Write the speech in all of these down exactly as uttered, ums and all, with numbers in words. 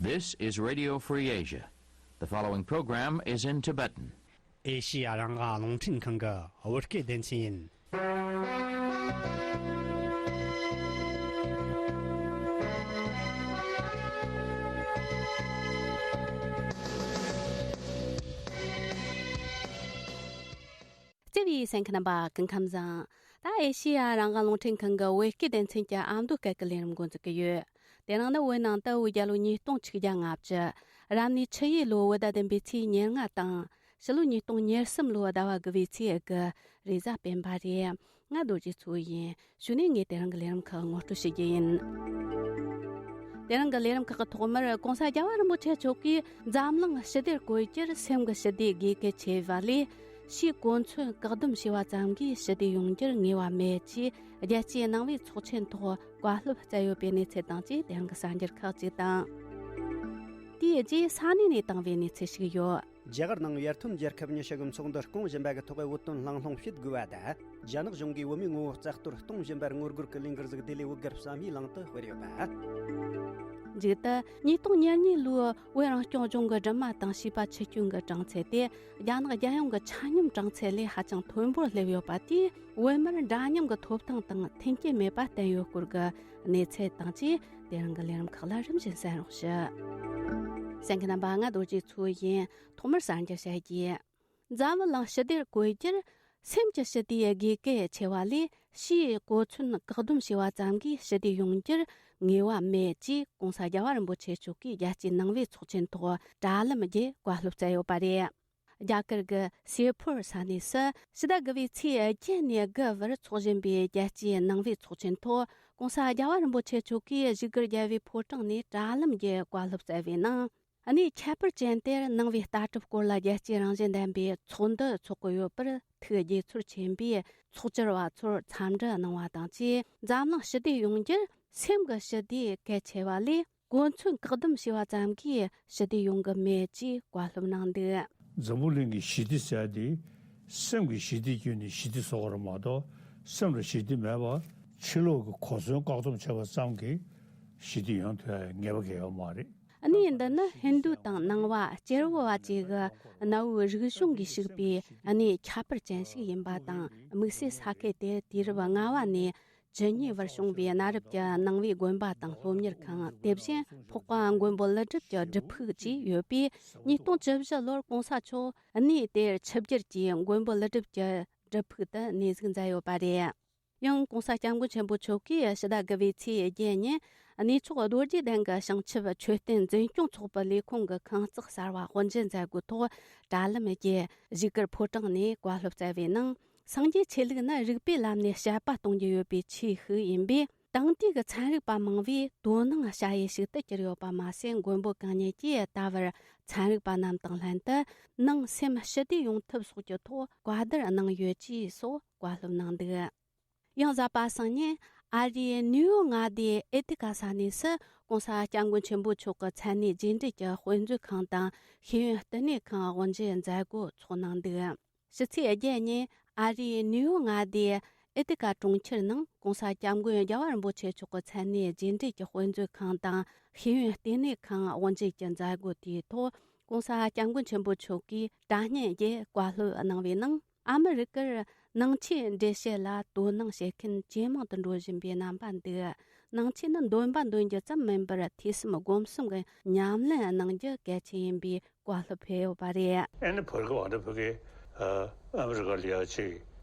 This is Radio Free Asia. The following program is in Tibetan. ཨེ་ཤི་ཡ་རང་དབང་རླུང་འཕྲིན་ཁང་གི་བོད་སྐད་སྡེ་ཚན་ཡིན། བརྩེ་བའི་གསན་མཁན་རྣམ་པ་སྐུ་ཁམས་བཟང་། ད་ཨེ་ཤི་ཡ་རང་དབང་རླུང་འཕྲིན་ཁང་གི་བོད་སྐད་སྡེ་ཚན་གྱི་ཨ་མདོ་སྐད་ཀྱི་ལས་རིམ་འགོ་འཛུགས་ཀྱི་ཡོད། དེ་རིང་ནི་བོད་ནང་དུ་བོད་རྒྱལ་ལོ་ཉིས་སྟོང་ཆིག་བརྒྱ་ལྔ་བཅུ། རབ་གནས་ཆུ་ཡོས་ལོ་བོད་ཟླ་བདུན་པའི་ཚེས་ཉེར་ལྔ་དང་། ཕྱི་ལོ་ཉིས་སྟོང་ཉེར་གསུམ་ལོ་ཟླ་བ་དགུ་པའི་ཚེས་དགུ། རེས་གཟའ་སྤེན་པ་རེད། ང་རྡོ་རྗེ་མཚོ་ཡིན། གཞུག་ནས་ངས་དེ་རིང་གི་ལས་རིམ་ཁག་ངོ་སྤྲོད་བྱེད་རྒྱུ་ཡིན། དེ་རིང་གི་ལས་རིམ་ཁག་གི་ཐོག་མར་༧གོང་ས་༧རྒྱལ་བ་རིན་པོ་ཆེ་མཆོག་གིས་འཛམ་གླིང་ཞི་བདེར་བཀོད་རྒྱུར་སེམས་ཀྱི་ཞི་བདེ་དགོས་གལ་ཆེ་བ་ལས། ཕྱིའི་གོ་མཚོན་བཀག་སྡོམ་བྱས་པ་ཙམ་གྱིས་ཞི་བདེ་ཡོང་རྒྱུར་ངེས་པ་མེད་ཅེས་རྒྱལ་སྤྱིའི་ནང་པའི་ཚོགས་ཆེན་ཐོག་བཀའ་སློབ་སྩལ་ཡོད་པའི་གནས་ཚུལ་དང་བཅས་དེ་རིང་གི་གསར་འགྱུར་ཁག་ཅིག་དང་། དེའི་རྗེས་ས་གནས་ནས་བཏང་བའི་གནས་ཚུལ་ཞིག་ཡོད། རྒྱ་གར་ནང་ཡར་ཐོན་རྒྱལ་ཁབ་ཉི་ཤུ་གི་ཚོགས་འདུ་སྐོང་བཞིན་པ་གི་ཐོག་བོད་དོན་གླེང་སློང་བྱེད་དགོས་པ་དང་། རྒྱ་ནག་གཞུང་གིས་བོད་མིའི་ངོ་བོ་རྩ་གཏོར་གཏོང་བཞིན་པར་ངོ་རྒོལ་གྱི་ལས་འགུལ་ཞིག་ལྡི་ལི་བོད་སྒར་བསམ་ཡས་གླིང་དུ་སྤེལ་ཡོད་པ། མཇུག་ཏུ་ཉིས་སྟོང་ཉེར་གཉིས་ལོའི་བོད་རང་སྐྱོང་ལྗོངས་ཀྱི་སྦྲུམ་མ་དང་བྱིས་པ་འཆི་སྐྱོན་གྱི་གྲངས་ཚད་དེ་རྒྱ་ནག་རྒྱལ་ཡོངས་ཀྱི་ཆ་སྙོམས་གྲངས་ཚད་ལས་ཧ་ཅང་མཐོན་པོར་སླེབས་ཡོད་པ་དེས་བོད་མིར་འདྲ་མཉམ་གྱི་ཐོབ་ཐང་དང་མཐུན་རྐྱེན་མེད་པ་བསྟན་ཡོད་སྐོར་གྱི་གནས་ཚུལ་དང་བཅས་དེ་རིང་གི་ལས་རིམ་ཁག་ལ་རིམ་བཞིན་གསན་རོགས་ཞུ། གསན་མཁན་རྣམ་པ་ང་རྡོ་རྗེ་མཚོ་ཡིན། ཐོག་མར་གསར་འགྱུར་བཤད་རྒྱུ། འཛམ་བུ་གླིང་ཞི་བདེར་བཀོད་རྒྱུར་སེམས་ཀྱི་ཞི་བདེ་དགོས་གལ་ཆེ་བ་ལས་ཕྱིའི་གོ་མཚོན་བཀག་སྡོམ་བྱས་པ་ཙམ་གྱིས་ཞི་བདེ་ཡོང་རྒྱུར་ངེས་པ་མེད་ཅེས་༧གོང་ས་༧རྒྱལ་བ་རིན་པོ་ཆེ་མཆོག་གིས་རྒྱལ་སྤྱིའི་ནང་པའི་ཚོགས་ཆེན་ཐོག་དྲ་ལམ་བརྒྱུད་བཀའ་སློབ་སྩལ་ཡོད་པ་རེད། རྒྱ་གར་གྱི་སེ་ཕོར་ས་གནས་སུ་ཕྱི་ཟླ་དགུ་པའི་ཚེས་བརྒྱད་ནས་དགུ་བར་འཚོགས་བཞིན་པའི་རྒྱལ་སྤྱིའི་ནང་པའི་ཚོགས་ཆེན་ཐོག་༧གོང་ས་༧རྒྱལ་བ་རིན་པོ་ཆེ་མཆོག་གིས་བཞུགས་སྒར་རྒྱལ་བའི་ཕོ་བྲང་ནས་དྲ་ལམ་བརྒྱུད་བཀའ་སློབ་སྩལ་བའི་ནང་། གནས་ཁྱད་པར་ཅན་དེར་ནང་པའི་ལྟ་གྲུབ་སྐོར་ལ་རྒྱལ་སྤྱིའི་རང་བཞིན་ལྡན་པའི་ཚོགས་འདུ་འཚོགས་ཀྱི་ཡོད་པར་ཐུགས་དགྱེས་ཚོར་ཆེན་པོས་ཚོགས་བཅར་བ་ཚོར་འཚམས་འདྲི་གནང་བ་དང་བཅས། འཛམ་གླིང་ཞི་བདེ་ཡོང་རྒྱུར་སེམས་ཀྱི་ཞི་བདེ་གལ་ཆེ་བ་ལས་གོ་མཚོན་བཀག་སྡོམ་བྱས་པ་ཙམ་གྱིས་ཞི་བདེ་ཡོང་གི་མེད་ཅེས་བཀའ་སློབ་གནང་འདུག། འཛམ་བུ་གླིང་གི་ཞི་བདེ་ཟེར་ཡ་དེ་སེམས་ཀྱི་ཞི་བདེ་བརྒྱུད་ནས་ཞི་བདེ་བཟོ་དགོས་རེད་མ་གཏོགས། སེམས་ལ་ཞི་བདེ་མེད་པར་ཕྱི་ལོགས་ཀྱི་གོ་མཚོན་བཀག་སྡོམ་བྱས་པ་ཙམ་གྱིས་ཞི་བདེ་ཡོང་ཐུབ་ཡ་ངེས་པ་གང་ཡང་ཡོད་མ་རེད། གནས་འདི་ནི་ཧིན་རྡུ་དང་ནང་པ་སྐྱེ་བོ་བ་བཅས་ཀྱི་གནའ་བོའི་རིག་གཞུང་གིས་ཕྱུག་པའི་གནས་ཁྱད་པར་ཅན་ཞིག་ཡིན་པ་དང་། དམིགས་བསལ་ས་ཁུལ་དེར་དུས་རབས་ལྔ་བ་ནས་བཅུ་གཉིས་བར་བྱུང་བའི་གནའ་རབས་ཀྱི་ནང་པའི་དགོན་པ་དང་སློབ་གཉེར་ཁང་། དེ་བཞིན་འཕགས་པ་མགོན་པོ་ཀླུ་སྒྲུབ་ཀྱི་སྒྲུབ་ཕུག་བཅས་ཡོད་པས། ཉིས་སྟོང་བཅུ་བཞི་ལོར་༧གོང་ས་མཆོག་གནས་དེར་ཆིབས་བསྒྱུར་གྱིས་མགོན་པོ་ཀླུ་སྒྲུབ་ཀྱི་སྒྲུབ་ཕུག་ཏུ་གནས་གཟིགས་མཛད་ཡོད་པ་རེད། ཡང་༧གོང་ས་༧སྐྱབས་མགོན་ཆེན་པོ་མཆོག་གིས་ཕྱི་ཟླ་དགུ་པའི་ཚེས་བརྒྱད་ཉིན་གནས་མཆོག་རྡོ་རྗེ་གདན་གྱི་བྱང་ཆུབ་མཆོད་རྟེན་འཛིན་སྐྱོང་ཚོགས་པའི་ལས་ཁུངས་ཀྱི་ཁང་བརྩེགས་གསར་བ་དབུ་འབྱེད་མཛད་སྒོའི་ཐོག་དྲ་ལམ་བརྒྱུད་བཞུགས་སྒར་ཕོ་བྲང་ནས་བཀའ་སློབ་སྩལ་བའི་ནང་། སངས་རྒྱས་ཆོས་ལུགས་ནི་རིག་པའི་ལམ་ནས་དཔྱད་པ་གཏོང་རྒྱུ་ཡོད་པའི་ཆོས་ཤིག་ཡིན་པས། དེང་དུས་ཀྱི་ཚན་རིག་པ་མང་བོས་དོ་སྣང་བྱ་ཡུལ་ཞིག་ཏུ་གྱུར་ཡོད་པ་མ་ཟད། མགོན་པོ་གང་ཉིད་ཀྱིས་ད་བར་ཚན་རིག་པ་རྣམས་དང་ལྷན་དུ་ནང་སེམས་ཞི་བདེ་ཡོང་ཐབས་སོགས་ཀྱི་ཐོག་བཀའ་བསྡུར་གནང་ཡོད་ཅེས་སོགས་བཀའ་སློབ་གནང་འདུག། ཡང་གཟའ་པ་སངས་ཉིན་ཨ་རིའི་ནིའུ་ཡོག་མངའ་སྡེའི་ཨེ་ཏི་ཀ་ས་གནས་སུ་༧གོང་ས་༧སྐྱབས་མགོན་ཆེན་པོ་མཆོག་གི་མཚན་གནས་རྗེས་འབྲེལ་གྱི་དཔེ་མཛོད་ཁང་དང་ཤེས་ཡོན་བསྟི་གནས་ཁང་དབུ་འབྱེད་མཛད་སྒོ་འཚོགས་གནང་འདུག། ཕྱི་ཚེས་བརྒྱད་ཉིན་ཨ་རིའི་ནིའུ་ཡོག་མངའ་སྡེའི་ཨེ་ཏི་ཀ་གྲོང་ཁྱེར་ནང་༧གོང་ས་༧སྐྱབས་མགོན་རྒྱལ་བ་རིན་པོ་ཆེ་མཆོག་གི་མཚན་གནས་རྗེས་འབྲེལ་གྱི་དཔེ་མཛོད་ཁང་དང་ཤེས་ཡོན་བསྟི་གནས་ཁང་དབུ་འབྱེད་ཀྱི་མཛད་སྒོ་དེའི་ཐོག ༧གོང་ས་༧སྐྱབས་མགོན་ཆེན་པོ་མཆོག་གིས་དྲ་བརྙན་བརྒྱུད་བཀའ་སློབ་གནང་བའི་ནང་། ཨ་མི་རི་ཀར་ནང་ཆོས་འགྲེལ་བཤད་ལ་དོ་སྣང་བྱེད་མཁན་ཇེ་མང་དུ་འགྲོ་བཞིན་པའི་རྣམ་པ་འདུག། ནང་ཆོས་ནི་འདོན་པ་འདོན་རྒྱུ་ཙམ་མིན་པར་ཐོས་བསམ་སྒོམ་གསུམ་གྱི་ཉམས་ལེན་གནང་རྒྱུ་གལ་ཆེན་ཡིན་པའི་བཀའ་སློབ་ཕེབས་ཡོད་པ་རེད། ཨ་ནི་བར་ག་བ་འདི་བོད་ཀྱི་ཨ་མི་རི་ཀ་ལ་ཡ་ཅིག་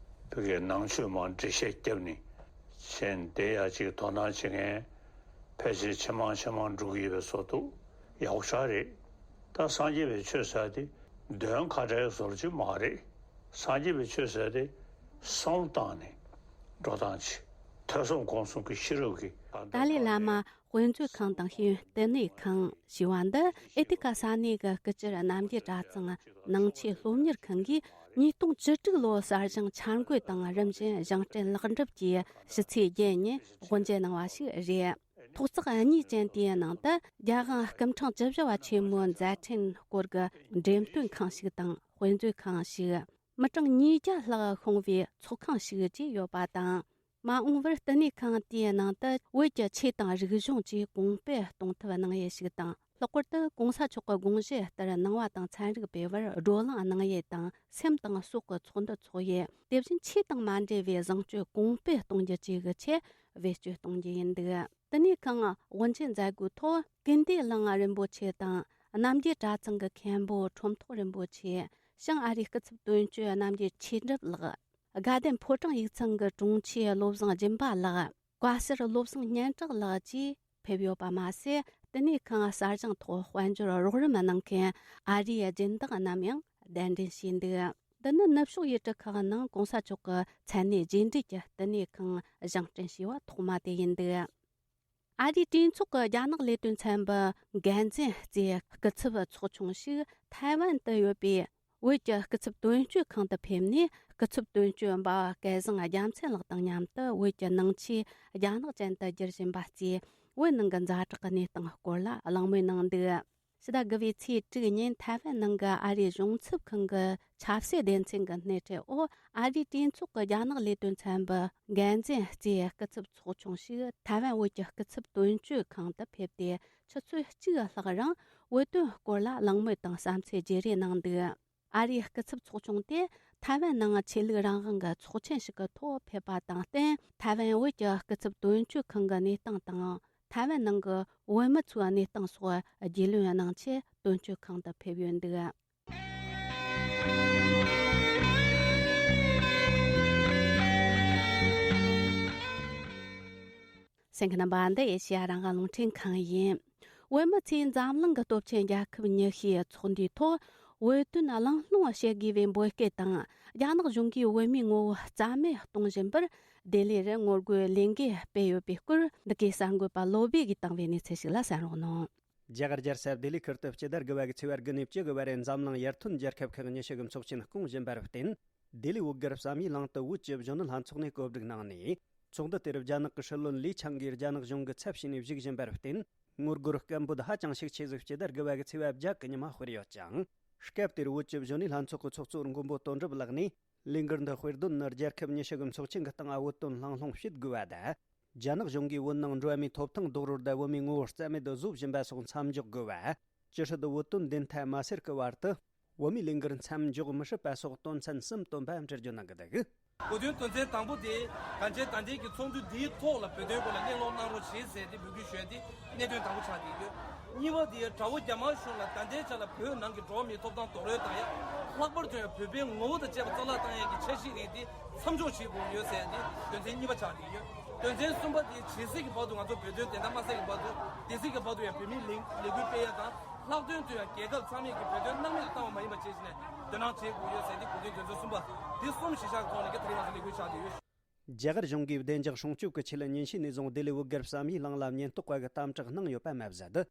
བོད་ཀྱི་ནང་ཆོས་མང་འགྲེལ་བཤད་བརྒྱབ་ནས་བྱས་ནས་དེ་ཡ་ཅིག་དོ་སྣང་བྱེད་མཁན་ཕལ་ཆེར་ཇེ་མང་ཇེ་མང་འགྲོ་གི་ཡོད་པའི་བཟོ་འདུག། ཡག་པོ་ཞེ་དྲག་རེད། ད་སངས་རྒྱས་པའི་ཆོས་ཟེར་དེ་འདོན་ཁ་བྲལ་བཟོ་འདྲ་ཅིག་མ་རེད། སངས་རྒྱས་པའི་ཆོས་ཟེར་དེ་བསམ་བློ་བཏང་ནས་འགྲོ་སྟངས་ཅིག། ཐོས་བསམ་སྒོམ་གསུམ་གྱི་ཤེས་རབ་ཀྱི། ཏཱ་ལའི་བླ་མ་དཔེ་མཛོད་ཁང་དང་ཤེས་ཡོན་བསྟི་གནས་ཁང་ཞེས་པ་འདི་ཨེ་ཏི་ཀ་ས་གནས་ཀྱི་སྐུ་བཅར་རྣམ་རྒྱལ་གྲྭ་ཚང་ནང་ཆོས་སློབ་གཉེར་ཁང་གིས་ཉིས་སྟོང་བཅུ་དྲུག་ལོའི་གསར་བཞེངས་འཆར་འགོད་དང་རིམ་བཞིན་བཞེངས་སྐྲུན་ལེགས་འགྲུབ་ཀྱིས་ཕྱི་ཚེས་བརྒྱད་ཉིན་དབུ་འབྱེད་གནང་བ་ཞིག་རེད། ཐོག་བརྩེགས་གཉིས་ཅན་དེའི་ནང་དུ་རྒྱལ་དབང་སྐུ་ཕྲེང་བཅུ་བཞི་པ་ཆེན་མོའི་མཛད་འཕྲིན་སྐོར་གྱི་འགྲེམས་སྟོན་ཁང་ཞིག་དང་དཔེ་མཛོད་ཁང་ཞིག། མི་གྲངས་ཉིས་བརྒྱ་ལྷག་ཤོང་བའི་ཚོགས་ཁང་ཞིག་བཅས་ཡོད་པ་དང་། མ་འོངས་པར་བསྟི་གནས་ཁང་དེའི་ནང་དུ་བོད་ཀྱི་ཆོས་དང་རིག་གཞུང་བཅས་གོང་སྤེལ་གཏོང་ཐབས་གནང་ཡུལ་ཞིག་དང་ ལྷག་པར་དུ་གོང་ས་མཆོག་གི་དགོངས་གཞི་ལྟར་ནང་བ་དང་ཚན་རིག་སྤེལ་བར་བགྲོ་གླེང་གནང་ཡས་དང་སེམས་དང་སྲོག་གི་ཚོགས་འདུ་འཚོགས་ཡས། དེ་བཞིན་ཆོས་དང་མ་འབྲེལ་བའི་བཟང་སྤྱོད་གོང་སྤེལ་གཏོང་རྒྱུ་བཅས་ཀྱི་ཆེད་བེད་སྤྱོད་གཏོང་རྒྱུ་ཡིན་འདུག་དེ་ནས་ཁོང་དབུ་འབྱེད་མཛད་སྒོའི་ཐོག་ཀུན་བདེ་གླིང་རིན་པོ་ཆེ་དང་རྣམ་རྒྱལ་གྲྭ་ཚང་གི་མཁན་པོ་ཁྲོམ་ཐོག་རིན་པོ་ཆེ། བྱང་ཨ་རིའི་སྐུ་ཚབ་དོན་གཅོད་རྣམ་རྒྱལ་ཆོས་གྲུབ་ལགས། དགའ་ལྡན་ཕོ་བྲང་ཡིག་ཚང་གི་དྲུང་ཆེ་བློ་བཟང་སྦྱིན་པ་ལགས། བཀའ་ཟུར་བློ་བཟང་སྙན་གྲགས་ལགས་བཅས་ཕེབས་ཡོད་པ་མ་ཟད། དེ་ནས་ཁོང་གསར་བཞེངས་ཐོག་དཔལ་འབྱོར་རོགས་རམ་གནང་མཁན་ཨ་རིའི་སྦྱིན་བདག་རྣམས་ཡང་གདན་འདྲེན་བྱས་འདུག་འདི་ནི་ནུབ་ཕྱོགས་ཡུལ་གྲུ་ཁག་ནང་གོང་ས་མཆོག་གི་མཚན་གནས་རྗེས་འབྲེལ་གྱི་བསྟི་གནས་ཁང་བཞེངས་སྐྲུན་བྱས་པ་ཐོག་མ་དེ་ཡིན་འདུག་ཨ་རིའི་གྲོས་ཚོགས་ཀྱི་རྒྱ་ནག་ལས་དོན་ཚན་པའི་འགན་འཛིན་གཙོས་སྐུ་ཚབ་ཚོགས་ཆུང་ཞིག་ཐའེ་ཝན་དུ་ཡོད་པའི་བོད་ཀྱི་སྐུ་ཚབ་དོན་གཅོད་ཁང་དུ་ཕེབས་ནས། སྐུ་ཚབ་དོན་གཅོད་འབའ་སྐལ་བཟང་རྒྱལ་མཚན་ལགས་དང་མཉམ་དུ་བོད་ཀྱི་ནང་ཆོས་རྒྱ་ནག་ཅན་དུ་བསྒྱུར་བཞིན་པ་གཙོས་བོད་ནང་གི་ཛ་དྲག་གི་གནས་སྟངས་སྐོར་ལ་གླེང་མོལ་གནང་འདུག་ཕྱི་ཟླ་དགུ་པའི་ཚེས་དྲུག་ཉིན་ཐའེ་ཝན་ནང་གི་ཨ་རིའི་གཞུང་ཚབ་ཁང་གི་ཆབ་སྲིད་སྡེ་ཚན་གྱི་སྣེ་ཁྲིད་འོག་ཨ་རིའི་གྲོས་ཚོགས་ཀྱི་རྒྱ་ནག་ལས་དོན་ཚན་པའི་འགན་འཛིན་གཙོས་སྐུ་ཚབ་ཚོགས་ཆུང་ཞིག་ཐའེ་ཝན་བོད་ཀྱི་སྐུ་ཚབ་དོན་གཅོད་ཁང་དུ་ཕེབས་ཏེ། ཆུ་ཚོད་གཅིག་ལྷག་རིང་བོད་དོན་སྐོར་ལ་གླེང་མོལ་དང་བསམ་ཚུལ་བརྗེ་རེས་གནང་འདུག་ཨ་རིའི་སྐུ་ཚབ་ཚོགས་ཆུང་དེ་ཐའེ་ཝན་ནང་ཆོས་ལུགས་རང་དབང་གི་ཚོགས་ཆེན་ཞིག་གི་ཐོག་ཕེབས་པ་དང་བསྟུན། ཐའེ་ཝན་བོད་ཀྱི་སྐུ་ཚབ་དོན་གཅོད་ཁང་གི་གནས་སྟངས་དང་། ཐའེ་ཝན་ནང་གི་བོད་མི་ཚོའི་གནས་སྟངས་སོགས་རྒྱུས་ལོན་གནང་ཆེད་དོན་གཅོད་ཁང་དུ་ཕེབས་ཡོད་འདུག་གསན་མཁན་རྣམ་པ། འདི་ཨེ་ཤེ་ཡ་རང་དབང་རླུང་འཕྲིན་ཁང་ཡིན། བོད་མི་ཚོས་འཛམ་གླིང་གི་སྟོབས་ཆེན་རྒྱལ་ཁབ་ཉི་ཤུའི་ཚོགས་འདུའི་ཐོག་བོད་དོན་གླེང་སློང་བྱེད་དགོས་པའི་འབོད་སྐུལ་དང་། རྒྱ་ནག་གཞུང་གིས་བོད་མིའི་ངོ་བོ་རྩ་མེད་གཏོང་བཞིན་པར་ལྡི་ལི་རུ་ངོ་རྒོལ་ལས་འགུལ་སྤེལ་ཡོད་པའི་སྐོར། འདི་གའི་གསར་འགོད་པ་བློ་བྷེ་གིས་བཏང་བའི་གནས་ཚུལ་ཞིག་ལ་གསན་རོགས་གནང་། རྒྱ་གར་རྒྱལ་ས་ལྡི་ལི་ཁུལ་དུ་སྤྱི་ཟླ་དགུ་པ་གི་ཚེས་པ་དགུ་ནས་བཅུ་དགུ་བར་འཛམ་གླིང་ཡར་ཐོན་རྒྱལ་ཁབ་ཁག་ཉི་ཤུ་གི་ཚོགས་ཆེན་སྐོང་བཞིན་པར་བརྟེན། ལྡི་ལི་བོད་སྒར་བསམ་ཡས་གླིང་དུ་བོད་ཀྱི་གཞོན་ནུ་ལྷན་ཚོགས་ནས་གོ་སྒྲིག་གནང་ནས། ཚོགས་འདུ་དེར་རྒྱ་ནག་གི་སྲིད་བློན་ལི་ཆང་གིས་རྒྱ་ནག་གཞུང་གི་ཚབ་བྱས་ནས་བཞུགས་བཞིན་པར་བརྟེན། ངོ་རྒོལ་སྐད་འབོད་ཧ་ཅང་ཤུགས་ཆེ་ཟིག་སྤྱི་ཟླ་དགུ་པ་གི་ཚེས་པ་བརྒྱད་གི་ཉི་མ་སྤེལ་ཡོད་ཅིང་། སྐབས་དེར་བོད་ཀྱི་གཞོན་ནུ་ལྷན་ཚོགས་ཀྱི་ཚོགས་གཙོ་མགོན་པོ་དོན་གྲུབ་ལགས་ནས། ལས་འགུལ་འདི་དཔེར་ན་རྒྱལ་ཁབ་ཉི་ཤུ་གི་ཚོགས་ཆེན་གྱི་སྟེང་བོད་དོན་གླེང་སློང་བྱེད་དགོས་པ་དང་། རྒྱ་ནག་གཞུང་གིས་བོད་ནང་འགྲོ་བ་མིའི་ཐོབ་ཐང་རྡོག་རོལ་དང་བོད་མིའི་ངོ་བོ་རྩ་མེད་དུ་བཟོ་བཞིན་པ་སོགས་མཚམས་འཇོག་དགོས་པ། ཅི་སྲིད་བོད་དོན་བདེན་མཐའ་མ་སེལ་གྱི་བར་དུ། བོད་མིའི་ལས་འགུལ་མཚམས་འཇོག་མི་སྲིད་པ་སོགས་དོན་ཚན་གསུམ་བཏོན་པ་འབྲི་རྒྱུ་གནང་གི་འདུག་གོ་དོན་དོན་ཚན་དང་པོ་དེ། གང་ཅི་ད་ལྟའི་གི་ཚོགས་འདུ་འདིའི་ཐོག་ལ་བོད་དོན་སྐོར་ལ་གླེང་སློང་གནང་རོགས་བྱེད་ཟེར་ཏེ་འབོད་སྐུལ་ཞུ་ཡ་དེ་གནད་དོན་དང་པོ་ཆགས་བསྡད་ཡོད། གཉིས་པ་དེ་དགྲ་བོ་རྒྱ་དམར་གཞུང་ལ་ད་ལྟའི་ཆ་ལ་བོད་ནང་གི་འགྲོ་བ་མིའི་ཐོབ་ཐང་རྡོག་རོལ་བཏང་ཡ། ལྷག་པར་དུ་ཡང་བོད་པའི་ངོ་བོ་དང་བཅས་པ་རྩ་བརླག་བཏང་ཡ་གི་འཆར་གཞི་རིགས་དེ་མཚམས་འཇོག་བྱེད་དགོས་ཡོད་ཟེར་ཡ་དེ་དོན་ཚན་གཉིས་པ་ཆགས་བསྡད་ཡོད། དོན་ཚན་གསུམ་པ་དེ་ཇི་སྲིད་ཀྱི་བར་དུ་ང་ཚོ་བོད་དོན་བདེན་མཐའ་མ་གསལ་གྱི་བར་དུ་དེ་སྲིད་ཀྱི་བར་དུ་ཡང་བོད་མིའི་ལས་ལས་འགུལ་སྤེལ་ཡ་དང་། ལྷག་དོན་དུ་ཡང་རྒྱལ་ཁབ་ཚང་མས་ཀྱི་བོད་དོན་སྣང་མེད་དུ་བཏང་བ་མ་ཡིན་པ་བྱས་ནས་དོ་སྣང་བྱེད་དགོས་ཡོད་ཟེར་ཏེ་གོ་དོན་དོན་ཚན་གསུམ་པ་འདི་གསུམ་གཞི་བཞག་གི་ཐོག་ནས་ཀྱི་དེ་རིང་ང་ཚོ་ལས་འགུལ་ཆགས་བསྡད་ཡོད། རྒྱ་གར་གཞུང་གིས་བདེ་འཇགས་སྲུང་སྐྱོབ་ཀྱི་ཆེད་ཉིན་ཤས་ནས་བཟུང་ལྡི་ལི་བོད་སྒར་བསམ་ཡས་གླིང་ལ་ཉེན་རྟོག་པ་གི་དམ་དྲག་གནང་ཡོད་པ་མ་ཟད།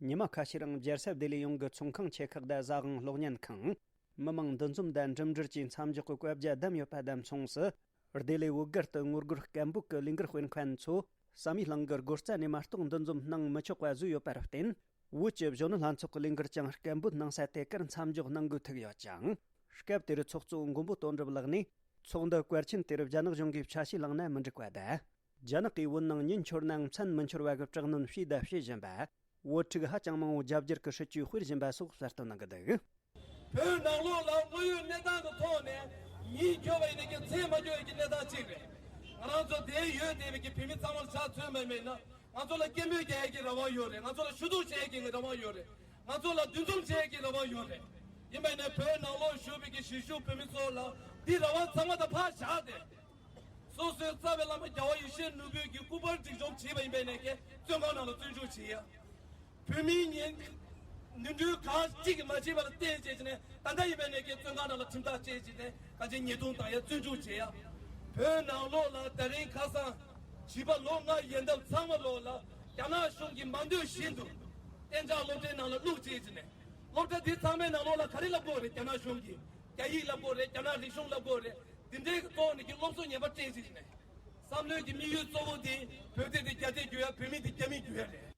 ཉི་མ་ཁ་ཤས་རིང་རྒྱལ་ས་ལྡི་ལི་ཡོངས་ཀྱི་ཚོང་ཁང་ཆེ་ཁག་དང་ཟ་ཁང་གློག་བརྙན་ཁང་། མི་མང་འདུ་འཛོམས་དང་འགྲིམ་འགྲུལ་གྱི་མཚམས་འཇོག་གི་བཀའ་རྒྱ་བསྡམས་ཡོད་པ་དང་མཚུངས་སུ། ལྡི་ལི་བོད་སྒར་དུ་ངོ་རྒོལ་སྐད་འབོད་ཀྱི་ལས་འགུལ་སྤེལ་མཁན་ཚོ་བསམ་ཡས་གླིང་གི་སྒོ་རྩ་ནས་མ་གཏོགས་འདུ་འཛོམས་གནང་མི་ཆོག་པ་བཟོས་ཡོད་པར་བརྟེན། བོད་ཀྱི་གཞོན་ནུ་ལྷན་ཚོགས་ཀྱི་ལས་འགུལ་ཀྱང་སྐད་འབོད་གནང་ས་དེ་གར་མཚམས་འཇོག་གནང་དགོས་ཐུག་ཡོད་ཅིང་། སྐབས་དེར་ཚོགས་གཙོ་མགོན་པོ་དོན་གྲུབ་ལགས་ནས། ཚོགས་འདུ་བཀའ་ཆིན་དེར་རྒྱ་ནག་གཞུང་གིས་ཆ་ཤས་བླངས་ན་མི་འགྲིག་པ་དང་། རྒྱ་ནག་གིས་བོད་ནང་ཉིན་འཁྱོལ་ནའང་མཚན་མི་འཁྱོལ་བ་གི་དྲག་གནོན་བྱས་དང་བྱེད་བཞིན་པ། བོད་ཕྲུག་ཧ་ཅང་མང་བོ་རྒྱ་སྒྱུར་གྱི་སྲིད་ཇུས་སྤེལ་བཞིན་པ་སོགས་གསལ་སྟོན་གནང་གི་འདུག་བོད་ནང་ལོགས་ལ་དངོས་ཡོད་གནས་སྟངས་ཀྱི་ཐོག་ནས་ཉིན་འཁྱོལ་བ་ཡིན་ན་ཀྱང་མཚན་མ་འཁྱོལ་ཡ་གི་གནས་སྟངས་གཅིག་རེད། ང་རང་ཚོ་དེ་ཡོད་བསྡད་པའི་གི་བོད་མི་ཚང་མར་ཆ་མཚོན་པ་མིན་ན། ང་ཚོ་ལ་སྐད་འབོད་རྒྱག་ཡ་གི་རང་དབང་ཡོད་རེད། ང་ཚོ་ལ་ཞུ་གཏུག་བྱེད་ཡ་གི་རང་དབང་ཡོད་རེད། ང་ཚོ་ལ་འདུ་འཛོམས་བྱེད་ཡ་གི་རང་དབང་ཡོད་རེད། ཡིན་པ་ཡིན་ན་བོད་ནང་ལོགས་བཞུགས་པའི་གི་གཞིས་བཞུགས་བོད་མི་ཚོ་ལ་འདི་རང་དབང་ཚང་མ་དང་ཕར་བཞག་སྟེ། སོ་སོའི་རྩ་བའི་བླ་མ་རྒྱལ་བ་ཡེ་ཤེས་ནོར་བུས་ཀྱི་སྐུ་པར་སྒྲིག་སྦྱོར་བྱས་པ་ཡིན་པས་ནས་ཀྱི་བཙོན་ཁང་ནང་ལ་བཙོན་འཇུག་བྱས་ཡ། བོད་མིའི་ཉེན་ནོར་འཁྲུལ་གང་གཅིག་གིས་མ་བྱས་པ་ལ་བརྟེན་བྱས་ནས་ད་ལྟ་ཡིན་པས་ནས་ཀྱི་བཙོན་ཁང་ནང་ལ་ཁྲིམས་ཐག་བཅད་བྱས་ནས་གང་ཅི་ཉེས་རྡུང་བཏང་ཡ་བཙོན་འཇུག་བྱས་ཡ། བོད་ནང་ལོགས་ལ་ད་རིང་ཁ་སང་བྱིས་པ་ལོ་ལྔ་ཡན་འདབ་ཚང་མ་ལོགས་ལ་རྒྱ་ནག་གཞུང་གིས་མ་འདོད་བཞིན་དུ་གཏན་འཇགས་སློབ་གྲྭའི་ནང་ལ་བླུགས་བྱས་བྱས་ནས་སློབ་གྲྭ་འདི་ཚང་མའི་ནང་ལོགས་ལ་ག་རེ་ལབ་དགོས་རེད། རྒྱ་ནག་གཞུང་གིས་རྒྱ་ཡིག་ལབ་དགོས་རེད། རྒྱ་ནག་རིག་གཞུང་ལབ་དགོས་རེད། འདི་འདྲའི་གི་ཐོག་ནས་ཀྱི་སློབ་གསོ་ངན་པ་སྤྲད་བྱས་བྱས་ནས། བསམ་བློའི་གི་དམིགས་ཡུལ་གཙོ་བོ་དེ་བོད་དེ་དེ་རྒྱ་དེ་བསྒྱུར་ཡ། བོད་མི་དེ་རྒྱ་མི་བསྒྱུར་ཡ་རེད།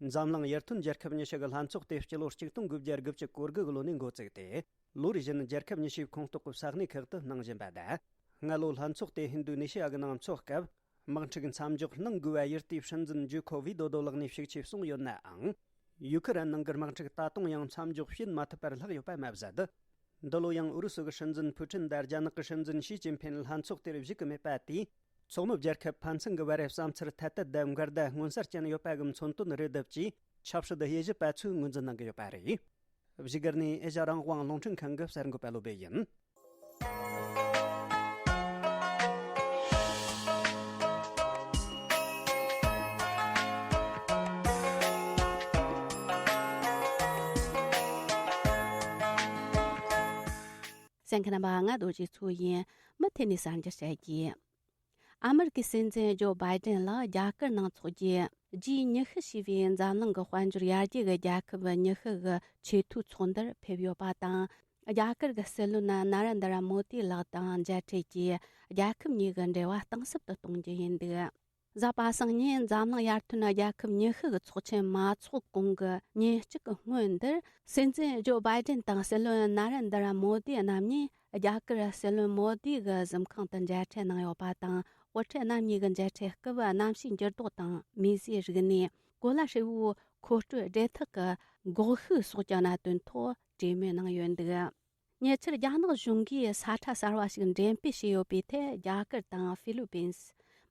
འཛམ་གླིང་ཡར་ཐོན་རྒྱལ་ཁབ་ཉི་ཤུ་གི་ལྷན་ཚོགས་དེ་སྤྱི་ལོ་གཅིག་སྟོང་དགུ་བརྒྱ་དགུ་བཅུ་གོ་དགུ་གི་ལོ་ནས་འགོ་བཙུགས་ཏེ། ལོ་རེ་བཞིན་རྒྱལ་ཁབ་ཉི་ཤུའི་ཁོངས་གཏོགས་ཀྱི་ས་གནས་ཁག་ཏུ་གནང་བཞིན་པ་དང་། སྔ་ལོ་ལྷན་ཚོགས་དེ་ཧིན་རྡུ་ནེ་ཤི་ཡ་གི་ནང་འཚོགས་སྐབས། དམག་འཁྲུག་མཚམས་འཇོག་གནང་དགོས་པ་ཡུལ་དེའི་སྲིད་འཛིན་ཇོ་ཁོ་ཝི་དོ་དོ་ལགས་ནས་ཤུགས་ཆེ་གསུངས་ཡོད་ནའང་། ཡུ་ཁི་རན་ནང་གི་དམག་འཁྲུག་ད་དུང་ཡང་མཚམས་འཇོག་བྱེད་མ་ཐུབ་པར་ལྷག་ཡོད་པ་མ་ཟད། འདི་ལོ་ཡང་ཨུ་རུ་སུ་གི་སྲིད་འཛིན་ཕུ་ཀྲིན་དང་རྒྱ་ནག་གི་སྲིད་འཛིན་ཞི་ཅིན་ཕིན་ལྷན་ཚོགས་དེར་བཞུགས་ཀྱི་མེད་པ་དེས། ཚོགས་མི་རྒྱལ་ཁབ་ཕན་ཚུན་གྱི་བར་བསམ་འཆར་ཐད་གཏད་དང་འགལ་ཟླ་མངོན་གསལ་ཅན་ཡོད་པ་གི་མཚོན་དོན་རེ་བསྡུས་ཀྱིས་ཆབ་སྲིད་དབྱེ་ཞིབ་པ་ཚོས་ངོས་འཛིན་གནང་གི་ཡོད་པ་རེད། བཞུགས་སྒར་ནས་ཨེ་ཤ་རང་དབང་རླུང་འཕྲིན་ཁང་གི་གསར་འགོད་པ་བློ་སྦེ་ཡིན། གསན་མཁན་རྣམ་པ། ང་རྡོ་རྗེ་མཚོ་ཡིན། མུ་མཐུད་ནས་གསར་འགྱུར་བཤད་རྒྱུ། ཨ་མི་རི་ཀའི་སྲིད་འཛིན་ཇོ་བྷའི་ཏན་ལགས་རྒྱ་གར་ནང་འཚོགས་རྒྱུའི་ཇི་ཉི་ཤུ་ཞེས་པའི་འཛམ་གླིང་གི་དཔལ་འབྱོར་ཡར་རྒྱས་ཀྱི་རྒྱལ་ཁབ་ཉི་ཤུ་གི་ཆེས་མཐོའི་ཚོགས་འདུར་ཕེབས་ཡོད་པ་དང་། རྒྱ་གར་གྱི་སྲིད་བློན་ན་ར་འདྲ་མོ་དི་ལགས་དང་མཇལ་འཕྲད་ཀྱིས་རྒྱལ་ཁབ་གཉིས་ཀྱི་འབྲེལ་བ་གཏིང་ཟབ་ཏུ་གཏོང་རྒྱུ་ཡིན་འདུག། གཟའ་པ་སངས་ཉིན་འཛམ་གླིང་ཡར་ཐོན་རྒྱལ་ཁབ་ཉི་ཤུ་གི་ཚོགས་ཆེན་མ་འཚོགས་གོང་གི་ཉིན་གཅིག་གི་སྔོན་འདིར། སྲིད་འཛིན་ཇོ་བྷའི་ཏན་དང་སྲིད་བློན་ན་ར་འདྲ་མོ་དི་རྣམ་གཉིས་རྒྱ་གར་སྲིད་བློན་མོ་དི་གི་གཟིམ་ཁང་དུ་མཇལ་འཕྲད་གནང་ཡོད་པ་དང་། དབུ་ཁྲིད་རྣམ་གཉིས་ཀྱི་མཇལ་འཕྲད་སྐབས། གནམ་གཤིས་འགྱུར་ལྡོག་དང་། མིས་བཟོས་རིག་གནས། གོ་ལ་ཧྲིལ་བོའི་མཁོ་སྤྲོད་སྦྲེལ་ཐག་གི་འགོག་ཤུགས་སོགས་ཀྱི་གནད་དོན་ཐོག་གྲོས་མོལ་གནང་ཡོད་འདུག། ཉེ་ཆར་རྒྱ་ནག་གཞུང་གིས་ས་ཁྲ་གསར་བ་ཞིག་འགྲེམས་སྤེལ་བྱས་ཡོད་པའི་ཐད། རྒྱ་གར་དང་ཧྥི་ལི་པིན།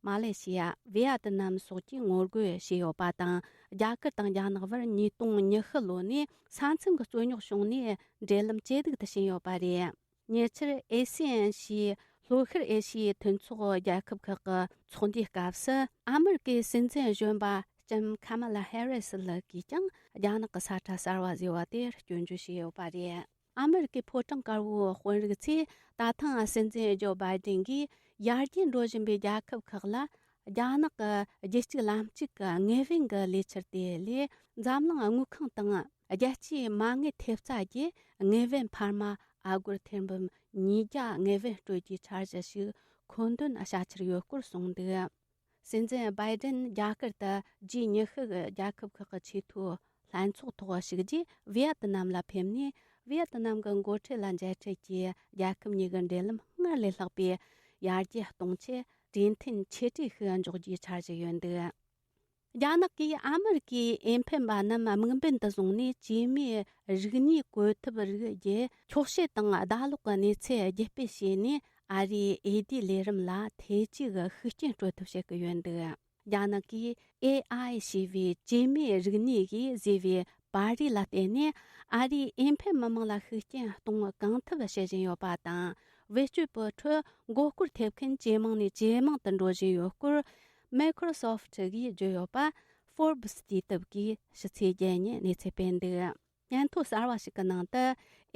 མ་ལེ་ཤི་ཡ། ཝི་ཡ་ཏི་ནམ་སོགས་ཀྱིས་ངོ་རྒོལ་བྱས་ཡོད་པ་དང་། རྒྱ་གར་དང་རྒྱ་ནག་བར་ཉིས་སྟོང་ཉི་ཤུ་ལོ་ནས་ས་མཚམས་ཀྱི་རྩོད་རྙོག་བྱུང་ནས། འབྲེལ་ལམ་ཇེ་སྡུག་ཏུ་ཕྱིན་ཡོད་པ་རེད། ཉེ་ཆར་ཨེ་སི་ཨན་ཞེས་ལྷོ་ཤར་ཨེ་ཤི་ཡའི་མཐུན་ཚོགས་རྒྱལ་ཁབ་ཁག་གི་ཚོགས་འདུའི་སྐབས་སུ། ཨ་མི་རི་ཀའི་སྲིད་འཛིན་གཞོན་པ་ལྕམ་ཁ་མ་ལ་ཧེ་རི་སི་ལགས་ཀྱིས་ཀྱང་རྒྱ་ནག་གི་ས་ཁྲ་གསར་བ་བཟོས་པ་དེར་སྐྱོན་བརྗོད་བྱས་ཡོད་པ་རེད། ཨ་མི་རི་ཀའི་ཕོ་བྲང་དཀར་པོའི་དཔོན་རིགས་ཚོས་ད་ཐེངས་སྲིད་འཛིན་ཇོ་བྷའི་ཏན་གྱིས་ཡར་རྒྱས་འགྲོ་བཞིན་པའི་རྒྱལ་ཁབ་ཁག་ལ། རྒྱ་ནག་གི་རྒྱུད་གཅིག་ལམ་གཅིག་གི་དངོས་ཕན་གྱི་ལས་འཆར་དེ་ལས། འཛམ་གླིང་དངུལ་ཁང་དང་རྒྱལ་སྤྱིའི་མ་དངུལ་ཐེབས་རྩ་གྱིས་དངོས་ཕན་འཕར་མ་ཨ་སྒོར་ཐེར་འབུམ་ཉིས་བརྒྱ་དངོས་ཕན་སྤྲོད་རྒྱུའི་འཆར་གཞི་ཞིག་མཁོ་འདོན་བྱ་འཆར་ཡོད་སྐོར་གསུངས་འདུག། སྲིད་འཛིན་བྷའི་ཏན་རྒྱ་གར་དུ་ཇི་ཉི་ཤུ་གི་རྒྱལ་ཁབ་ཁག་གི་ཆེས་མཐོའི་ལྷན་ཚོགས་ཐོག་ཞུགས་རྗེས། ཝི་ཡ་ཏི་ནམ་ལ་ཕེབས་ནས། ཝི་ཡ་ཏི་ནམ་གྱི་འགོ་ཁྲིད་ལ་མཇལ་འཕྲད་ཀྱིས། རྒྱལ་ཁབ་གཉིས་ཀྱི་འབྲེལ་ལམ་སྔར་ལས་ལྷག་པའི་ཡར་རྒྱས་གཏོང་ཆེད། གྲོས་མཐུན་ཆེ་གྲས་ཤིག་འཇོག་རྒྱུའི་འཆར་གཞི་ཡོད་འདུག། རྒྱ་ནག་གིས་ཨ་མི་རི་ཀའི་འོས་འཕེན་པ་རྣམས་དམིགས་འབེན་དུ་བཟུང་ནས། སྐྱེས་མའི་རིག་གནས་བཀོལ་ཐབས་རིགས་ཀྱི་འཁྱོག་བཤད་དང་ཟླ་ལོག་གི་གནས་ཚུལ་བརྒྱུད་སྤེལ་བྱས་ནས། ཨ་རིའི་འོས་བསྡུའི་ལས་རིམ་ལ་ཐེ་ཇུས་ཀྱི་ཤུགས་རྐྱེན་སྤྲོད་ཐབས་བྱེད་ཀྱི་ཡོད་འདུག། རྒྱ་ནག་གིས་ཨེ་ཨའི་ཞེས་པའི་སྐྱེས་མའི་རིག་གནས་ཀྱིས་བཟོས་པའི་པར་རིས་ལ་བརྟེན་ནས། ཨ་རིའི་འོས་འཕེན་མི་མང་ལ་ཤུགས་རྐྱེན་གཏོང་གང་ཐུབ་བྱེད་བཞིན་ཡོད་པ་དང་། བེད་སྤྱོད་པའི་ཁྲོད་མགོ་སྐོར་ཐེབས་མཁན་ཇེ་མང་ནས་ཇེ་མང་དུ་འགྲོ་བཞིན་ཡོད་སྐོར། Microsoft གིས་བརྗོད་ཡོད་པ། Forbes དུས་དེབ་ཀྱིས་ཕྱི་ཚེས་བརྒྱད་ཉིན་གནས་ཚུལ་སྤེལ་འདུག། སྙན་ཐོ་གསར་བ་ཞིག་གི་ནང་དུ།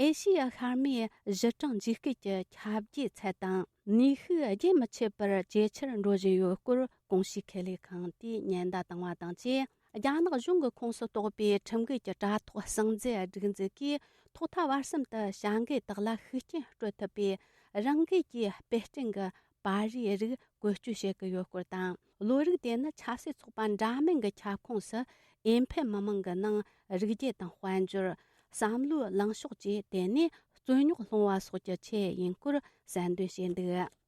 ཨེ་ཤི་ཡ་ཤར་མའི་གཞི་གྲངས་འཇིགས་སྐུལ་གྱི་ཁྱབ་འགྱེད་ཚད་དང་ནུས་ཤུགས་རྒྱུན་མི་ཆད་པར་ཇེ་ཆེར་འགྲོ་བཞིན་ཡོད་སྐོར། གོང་ཞུས་ཁེ་ལས་ཁང་དེས་ཉེན་བརྡ་བཏང་བ་དང་བཅས། རྒྱ་ནག་གཞུང་གི་ཁོངས་སུ་གཏོགས་པའི་ཁྲིམས་འགལ་གྱི་དྲ་ཐོག་གསང་རྫས་སྒྲིག་འཛུགས་ཀྱིས། ཐོག་མཐའ་བར་གསུམ་དུ་བྱ་འགུལ་དག་ལ་ཤུགས་རྐྱེན་སྤྲོད་ཐུབ་པའི་རང་འགུལ་གྱི་དཔེ་སྐྲུན་གྱི་པར་རིས་རིགས་བཀོལ་སྤྱོད་བྱེད་ཀྱི་ཡོད་སྐོར་དང་། བློ་རིག་དེ་ནི་ཆབ་སྲིད་ཚོགས་པ་འདྲ་མིན་གྱི་ཁྱབ་ཁོངས་སུ་འོས་འཕེན་མི་མང་གི་ནང་རིག་རྒྱུ་དང་དཔལ་འབྱོར། བསམ་བློའི་ལངས་ཕྱོགས་བཅས་དེ་ནས་རྩོད་རྙོག་སློང་བ་སོགས་ཀྱི་ཆེད་ཡིན་སྐོར་གསལ་འདོན་བྱས་འདུག།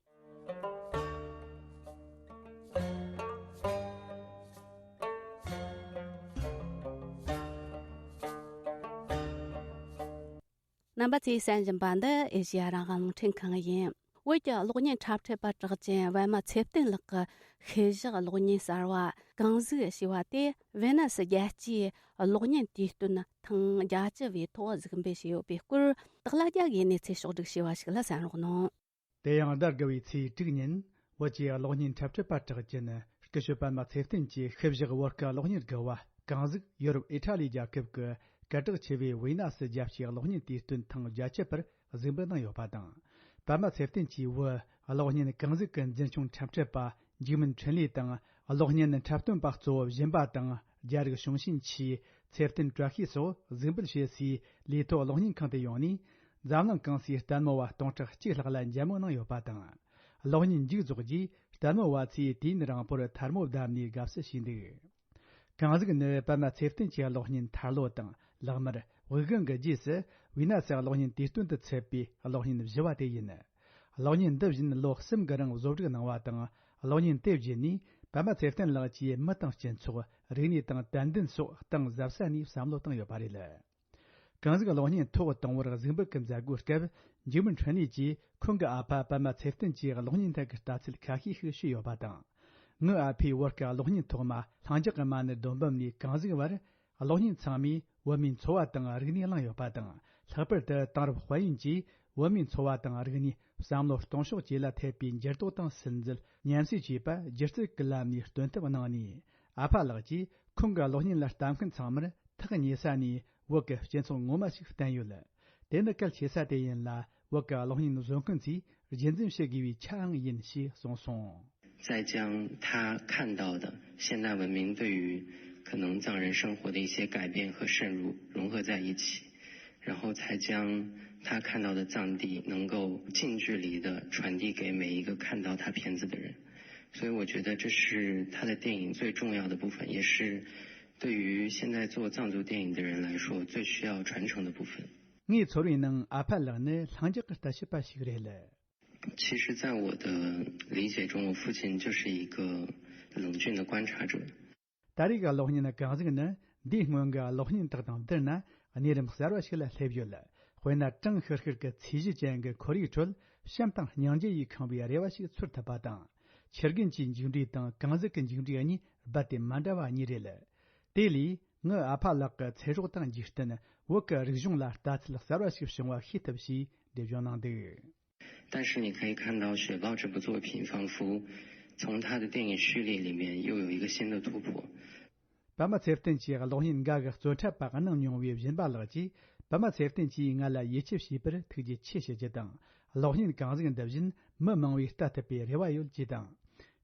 རྣམ་པ་ཚོས་གསན་བཞིན་པ་འདི་ཨེ་ཤེ་ཡ་རང་དབང་རླུང་འཕྲིན་ཁང་ཡིན། བོད་ཀྱི་གློག་བརྙན་འཁྲབ་ཁྲིད་པ་གྲགས་ཅན་པད་མ་ཚེ་བརྟན་ལགས་ཀྱི་ཤུལ་བཞག་གློག་བརྙན་གསར་བ་གངས་གཟུགས་ཞེས་པ་དེ་ཝེ་ན་སི་རྒྱལ་སྤྱིའི་གློག་བརྙན་དུས་སྟོན་ཐེངས་བརྒྱད་ཅུ་བའི་ཐོག་གཟིགས་འབུལ་བྱས་ཡོད་པའི་སྐོར། སྟག་ལྷ་རྒྱལ་གྱིས་གནས་ཚུལ་ཕྱོགས་བསྒྲིགས་བྱས་པ་ཞིག་ལ་གསན་རོགས་གནང་། དེ་ཡང་ཟླ་དགུ་བའི་ཚེས་དྲུག་ཉིན། བོད་ཀྱི་གློག་བརྙན་འཁྲབ་ཁྲིད་པ་གྲགས་ཅན་སྐུ་ཞབས་པད་མ་ཚེ་བརྟན་གྱི་ཤུལ་བཞག་བོད་ཀྱི་གློག་བརྙན་དགུ་བ་གངས་གཟུགས། ཡོ་རོབ་ཨི་ཊ་ལི་རྒྱལ་ཁབ་ཀྱི་སྐད་གྲགས་ཆེ་བའི་ཝེ་ན་སི་རྒྱལ་སྤྱིའི་གློག་བརྙན་དུས་སྟོན་ཐེངས་བརྒྱད་ཅུ་པར་གཟིགས་འབུལ་གནང་ཡོད་པ་དང་། པད་མ་ཚེ་བརྟན་གྱིས་བོད་གློག་བརྙན་གངས་གཟུགས་ཀྱི་འཛིན་སྐྱོང་འཁྲབ་ཁྲིད་པ་འཇིགས་མིན་འཕྲིན་ལས་དང་། གློག་བརྙན་འཁྲབ་སྟོན་པ་གཙོ་བོ་སྦྱིན་པ་དང་། རྒྱ་རིགས་གཞུང་ཆེན་ཆེས་ཚེ་བརྟན་བཀྲ་ཤིས་སོགས་གཟིགས་འབུལ་བྱེད་སའི་ལས་ཐོག་གློག་བརྙན་ཁང་དུ་ཡོང་ནས། འཛམ་གླིང་གང་སའི་ལྟད་མོ་བ་སྟོང་ཕྲག་གཅིག་ལྷག་ལ་མཇལ་མོ་གནང་ཡོད་པ་དང་། གློག་བརྙན་མཇུག་རྫོགས་རྗེས་ལྟད་མོ་བ་ཚོས་དུས་ཡུན་རིང་པོར་ཐལ་མོ་བརྡབས་ནས་དགའ་བསུ་བྱས་འདུག། གངས་གཟུགས་ནི་པད་མ་ཚེ་བརྟན་གྱི་གློག་བརྙན་ཐར་ལོ་དང་། ལག་དམར། དབུགས་ལྒང་གི་རྗེས་སུ་ཝི་ན་སི་གློག་བརྙན་དུས་སྟོན་དུ་ཚུད་པའི་གློག་བརྙན་བཞི་བ་དེ་ཡིན། གློག་བརྙན་འདི་བཞིན་ལོ་གསུམ་གྱི་རིང་བཟོ་སྒྲིག་གནང་བ་དང་། གློག་བརྙན་དེ་བརྒྱུད་ནས་ པདྨ་ཚེ་བརྟན་ལགས་ཀྱིས་མི་དང་སྤྱི་ཚོགས། རིག་གནས་དང་དད་འདུན་སོགས་གཏིང་ཟབ་ས་ནས་བསམ་བློ་བཏང་ཡོད་པ་རེད། གང་ཟིག་གློག་བརྙན་ཐོག་དང་པོར་གཟིགས་འབུལ་གྱི་མཛད་སྒོའི་སྐབས། འཇིགས་མེད་འཕྲིན་ལས་ཀྱིས་ཁོང་གི་ཨ་ཕ་པདྨ་ཚེ་བརྟན་གྱི་གློག་བརྙན་ཐད་ཀྱི་ལྟ་ཚུལ་ཁ་ཤས་ཤིག་ཞུས་ཡོད་པ་དང་། ངའི་ཨ་ཕས་བོད་ཀྱི་གློག་བརྙན་ཐོག་མ་ལྷིང་འཇགས་ཀྱི་མ་ཎི་སྡོམ་བུམ་ནས་གང་ཟིག་བར། གློག་བརྙན་ཚང་མས་བོད་མིའི་འཚོ་བ་དང་རིག་གནས་བླངས་ཡོད་པ་དང་། ལྷག་པར་དུ་དེང་རབས་དཔལ་ཡོན་གྱིས་བོད་མིའི་འཚོ་བ་དང་རིག་གནས། བསམ་བློ་གཏོང་ཕྱོགས་བཅས་ལ་ཐེབས་པའི་འགྱུར་ལྡོག་དང་སིམ་འཛུལ་ཉམས་སུ་བཅོས་པ། སྒྱུ་རྩལ་གྱི་ལམ་ནས་སྟོན་ཐབས་གནང་ནས། ཨ་ཕ་ལགས་ཀྱིས་ཁོང་གི་གློག་བརྙན་ལ་ལྟ་མཁན་ཚང་མར་ཐག་ཉེ་ས་ནས་བོད་ཀྱི་སྤྱི་ཚོགས་ངོ་མ་ཞིག་བསྟན་ཡོད། དེ་ནི་གལ་ཆེ་ས་དེ་ཡིན་ལ། བོད་ཀྱི་གློག་བརྙན་བཟོ་མཁན་ཚོས་རྒྱུན་འཛིན་བྱེད་དགོས་པའི་ཆའང་ཡིན་ཞེས་གསུངས་སོང་། 再将他看到的现代文明对于可能藏人生活的一些改变和渗入融合在一起，然后才将他看到的藏地能够近距离的传递给每一个看到他片子的人。所以我觉得这是他的电影最重要的部分，也是对于现在做藏族电影的人来说最需要传承的部分。 ངའི་ཚོར་བའི་ནང་ཨ་ཕ་ལགས་ནི་ལྷིང་འཇགས་ཀྱི་ལྟ་བྱེད་པ་ཞིག་རེད། 其实，在我的理解中，我父亲就是一个冷峻的观察者。 ད་རེས་ཀྱི་གློག་བརྙན་གང་ཟིག་ནི་འདིའི་སྔོན་གྱི་གློག་བརྙན་དག་དང་བསྡུར་ན་གནས་རིམ་གསར་བ་ཞིག་ལ་སླེབས་ཡོད། དཔེར་ན་གྲང་ཤུར་ཤུར་གྱི་ཚོས་གཞི་ཅན་གྱི་ཁོར་ཡུག་ཁྲོད་བྱམས་དང་སྙིང་རྗེ་ཡིས་ཁེངས་པའི་རེ་བ་ཞིག་ཚོར་ཐུབ་པ་དང་། ཆུ་རྒན་གྱི་མཇུག་འབྲས་དང་གང་ཟིག་གི་མཇུག་འབྲས་གཉིས་རྦད་དེ་མ་འདྲ་བ་གཉིས་རེད། དེ་ལས་ངའི་ཨ་ཕ་ལགས་ཀྱི་ཚེ་སྲོག་དང་འཇིག་རྟེན། བོད་ཀྱི་རིག་གཞུང་ལ་ལྟ་ཚུལ་གསར་བ་ཞིག་བྱུང་བ་ཤེས་ཐུབ་ཞེས་འགྲེལ་བརྗོད་གནང་འདུག 但是你可以看到《雪豹》这部作品，仿佛从他的电影序列里面又有一个新的突破。 པདྨ་ཚེ་བརྟན་གྱིས་གློག་བརྙན་འགའ་གི་རྩོད་འཁྲབ་པ་གནང་མྱོང་བའི་སྦྱིན་པ་ལགས་ཀྱིས། པདྨ་ཚེ་བརྟན་གྱིས་ང་ལ་ཡིད་ཆེས་བྱས་པར་ཐུགས་རྗེ་ཆེ་ཞུ་རྒྱུ་དང་། གློག་བརྙན་གང་ཟིག་འདི་བཞིན་མི་མང་བས་ལྟ་ཐུབ་པའི་རེ་བ་ཡོད་ཅེས་དང་།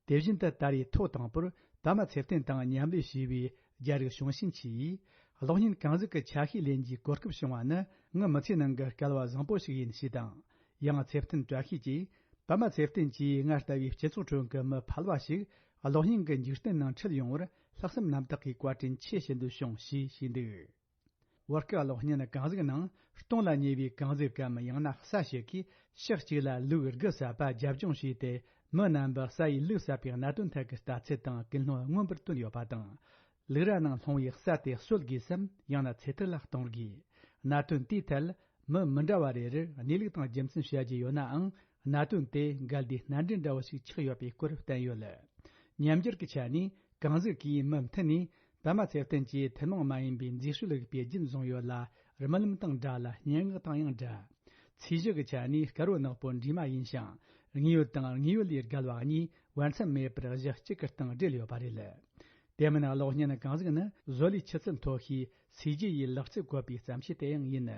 དེ་བཞིན་དུ་ད་རེས་ཐོག་དང་པོར་པདྨ་ཚེ་བརྟན་དང་མཉམ་ལས་བྱས་པའི་རྒྱ་རིགས་བྱུང་ཞིན་ཆི་ཡིས། གློག་བརྙན་གང་ཟིག་གི་ཆ་ཤས་ལེན་རྒྱུའི་གོ་སྐབས་བྱུང་བ་ནི་ངའི་མི་ཚེའི་ནང་གི་སྐལ་བ་བཟང་པོ་ཞིག་ཡིན་ཞེས་དང་། ཡང་ཚེ་བརྟན་བཀྲ་ཤིས་ཀྱིས། པདྨ་ཚེ་བརྟན་གྱིས་ང་ལྟ་བུའི་སྤྱི་ཚོགས་ཁྲོད་ཀྱི་མི་ཕལ་བ་ཞིག་གློག་བརྙན་གྱི་འཇིག་རྟེན་ནང་ཁྲིད་ཡོང་བར་ལྷག་བསམ་རྣམ་དག་གིས་བཀའ་དྲིན་ཆེ་ཞུ་འདོད་བྱུང་ཞེས་ཞུས་འདུག་བོད་སྐད་གློག་བརྙན་གང་ཟིག་ནང་སྟོང་ལ་ཉེ་བའི་གང་ཟིག་གམ། ཡང་ན་གསའ་ཞིག་གིས་ཕྱོགས་གཅིག་ལ་ལུག་དགུ་བསད་པ་རྒྱབ་ལྗོངས་བྱས་ཏེ། མི་རྣམ་པ་གསའ་ཡིས་ལུག་བསད་པའི་གནད་དོན་ཐད་ཀྱི་ལྟ་ཚུལ་དང་ཀུན་སློང་མངོན་པར་བསྟོན་ཡོད་པ་དང་། ལུག་ར་ནང་ལྷུང་བའི་གསའ་དེ་གསོད་དགོས་སམ། ཡང་ན་ཚེ་ཐར་ལ་གཏོང་དགོས། གནད་དོན་དེའི་ཐད་མི་མི་འདྲ་བ་རེ་རེར་གནས་ལུགས་དང་རྒྱུ་མཚན་བཤད་རྒྱུ་ཡོད་ནའང་། གནད་དོན་དེ་འགལ་ཟླའི་སྣ་འདྲེན་འདྲ་བོ་ཞིག་ཆགས་ཡོད་པའི་སྐོར་བསྟན་ཡོད། ཉམས་འགྱུར་གྱི་ཆ་ནས་གང་ཟིག་གིས་མུ་མཐུད་ནས་པདྨ་ཚེ་བརྟན་གྱི་ཐུན་མོང་མ་ཡིན་པའི་མཛེས་དཔྱོད་རིག་པའི་རྒྱུན་བཟུང་ཡོད་ལ། རྨི་ལམ་དང་འདྲ་ལ། སྙན་ངག་དང་ཡང་འདྲ། ཚིག་གཞི་གི་ཆ་ནས་དཀར་བོ་ནག་པོ་འདྲེས་མ་ཡིན་ཞིང་། དངོས་ཡོད་དང་དངོས་ཡོད་ལས་བརྒལ་བ་གཉིས་བར་མཚམས་མེད་པར་གཞི་གཅིག་གི་སྟེང་སྦྲེལ་ཡོད་པ་རེད། དེ་མིན་གློག་བརྙན་གང་ཟིག་ནི་བཟོ་ལས་ཆུ་ཚད་མཐོ་ཤོས་སུས་རྒྱུ་ཡི་ལག་རྩལ་བཀོལ་པའི་བརྩམས་ཆོས་དེ་ཡང་ཡིན།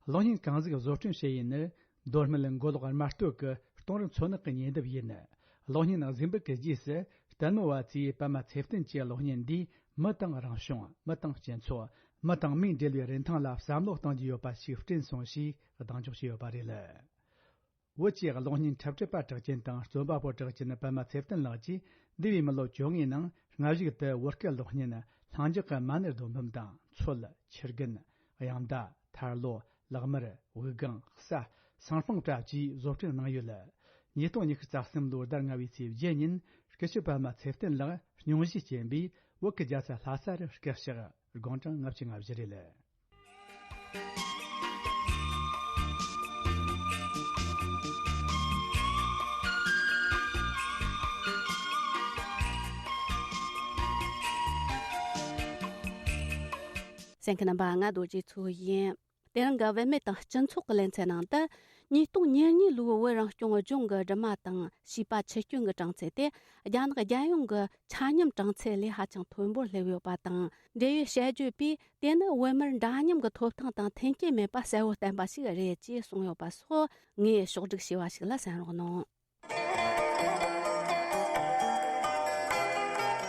གློག་བརྙན་གང་ཟིག་བཟོ་སྐྲུན་བྱེད་ཡུལ་ནི། མདོ་སྨད་མགོ་ལོག་རྨ་སྟོད་ཀྱི་སྟོང་རི་མཚོ་ནག་གི་ཉེ་འདབས་ཡིན། གློག་བརྙན་གཟིགས་འབུལ་གྱི་རྗེས་སུ་ལྟད་མོ་བ་ཚོས་པདྨ་ཚེ་བརྟན་གྱི་གློག་བརྙན་འདིས་མི་དང་རང་བྱུང་། མི་དང་སྤྱི་ཚོགས། མི་དང་མིའི་འབྲེལ་བའི་རིན་ཐང་ལ་བསམ་བློ་གཏོང་རྒྱུ་ཡོད་པ་ཞིག་བསྐྲུན་སོང་ཞེས་གདེང་འཇོག་བྱས་ཡོད་པ་རེད། བོད་ཀྱི་གློག་བརྙན་འཁྲབ་ཁྲིད་པ་གྲགས་ཅན་དང་རྩོམ་པ་པོ་གྲགས་ཅན་པདྨ་ཚེ་བརྟན་ལགས་ཀྱིས་འདས་པའི་མི་ལོ་བཅོ་ལྔའི་ནང་སྔ་གཞུག་ཏུ་བོད་སྐད་གློག་བརྙན་ལྷིང་འཇགས་ཀྱི་མ་ཎི་སྡོམ་བུམ་དང་མཚོ། ཆུ་རྒན། གཡང་མདའ། ཐར་ལོ། ལག་དམར། དབུགས་ལྒང་། གསའ། སང་ཕང་བཀྲ་བཅས་བཟོ་སྐྲུན་གནང་ཡོད། ཉིས་སྟོང་ཉི་ཤུ་རྩ་གསུམ་ལོའི་ཟླ་ལྔ་བའི་ཚེས་བརྒྱད་ཉིན་སྐུ་ཞབས་པདྨ་ཚེ་བརྟན་ལགས་སྙུང་གཞི་བསྐྱོན་པའི་བོད་ཀྱི་རྒྱལ་ས་ལྷ་ས་རུ་སྐུ་གཤེགས། དགུང་གྲངས་ལྔ་བཅུ་ང་བཞི་རེད། གསན་མཁན་རྣམ་པ། ང་རྡོ་རྗེ་མཚོ་ཡིན། དེ་རིང་གི་བུད་མེད་དང་སྤྱི་ཚོགས་ཀྱི་ལེ་ཚན་ནང་དུ། ཉིས་སྟོང་ཉེར་གཉིས་ལོའི་བོད་རང་སྐྱོང་ལྗོངས་ཀྱི་སྦྲུམ་མ་དང་བྱིས་པ་འཆི་སྐྱོན་གྱི་གྲངས་ཚད་དེ། རྒྱ་ནག་རྒྱལ་ཡོངས་ཀྱི་ཆ་སྙོམས་གྲངས་ཚད་ལས་ཧ་ཅང་མཐོན་པོར་སླེབས་ཡོད་པ་དང་། འབྲེལ་ཡོད་དཔྱད་བརྗོད་པས། དེ་ནི་བོད་མིར་འདྲ་མཉམ་གྱི་ཐོབ་ཐང་དང་མཐུན་རྐྱེན་མེད་པ་གསལ་བོ་བསྟན་པ་ཞིག་རེད་ཅེས་གསུངས་ཡོད་པ་སོགས། ངས་ཕྱོགས་སྒྲིག་བྱས་པ་ཞིག་ལ་གསན་རོགས་གནང་།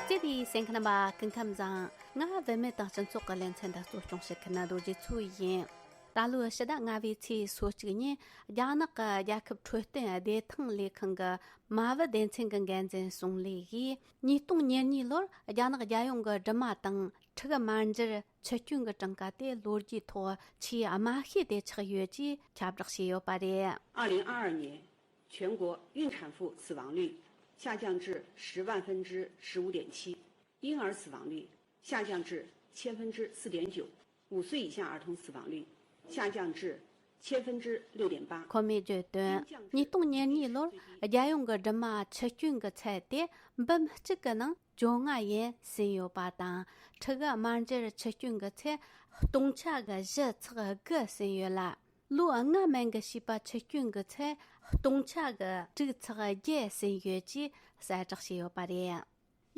བརྩེ་བའི་གསན་མཁན་རྣམ་པ། སྐུ་ཁམས་བཟང་། ང་བུད་མེད་དང་སྤྱི་ཚོགས་ཀྱི་ལེ་ཚན་འདི་གཙོ་སྐྱོང་བྱེད་མཁན་རྡོ་རྗེ་མཚོ་ཡིན། ད་ལོའི་ཕྱི་ཟླ་ལྔ་པའི་ཚེས་སོ་གཅིག་ཉིན། རྒྱ་ནག་གི་རྒྱལ་ཁབ་འཕྲོད་བསྟེན་བདེ་ཐང་ལས་ཁང་གི་མ་བུ་སྡེ་ཚན་གྱི་འགན་འཛིན་ཙུང་ལི་ཡིས། ཉིས་སྟོང་ཉེར་གཉིས་ལོར་རྒྱ་ནག་རྒྱལ་ཡོངས་ཀྱི་སྦྲུམ་མ་དང་ཕྲུ་གུ་མར་འགྱུར་འཆི་སྐྱོན་གྱི་གྲངས་ཀ་དེ་ལོ་རྒྱུས་ཐོག་ཆེས་དམའ་ཤོས་དེ་ཆགས་ཡོད་ཅེས་ཁྱབ་བསྒྲགས་བྱས་ཡོད་པ་རེད། 二零二二年全国孕产妇死亡率下降至十万分之十五点七，婴儿死亡率下降至千分之四点九，五岁以下儿童死亡率下降至千分之六点八。 ཁོ་མོས་བརྗོད་དོན། ཉིས་སྟོང་ཉེར་གཉིས་ལོར་རྒྱལ་ཡོངས་ཀྱི་སྦྲུམ་མ་འཆི་སྐྱོན་གྱི་ཚད་དེ་འབུམ་གཅིག་གི་ནང་བཅོ་ལྔ་ཡན་ཟིན་ཡོད་པ་དང་། ཕྲུ་གུ་དམར་འབྱར་འཆི་སྐྱོན་གྱི་ཚད་སྟོང་ཆ་གི་བཞི་ཚེག་དགུ་ཟིན་ཡོད་ལ། ལོ་ལྔ་མན་གྱི་བྱིས་པ་འཆི་སྐྱོན་གྱི་ཚད་སྟོང་ཆ་གི་དྲུག་ཚེག་བརྒྱད་ཟིན་ཡོད་ཅེས་གསལ་བསྒྲགས་བྱས་ཡོད་པ་རེད།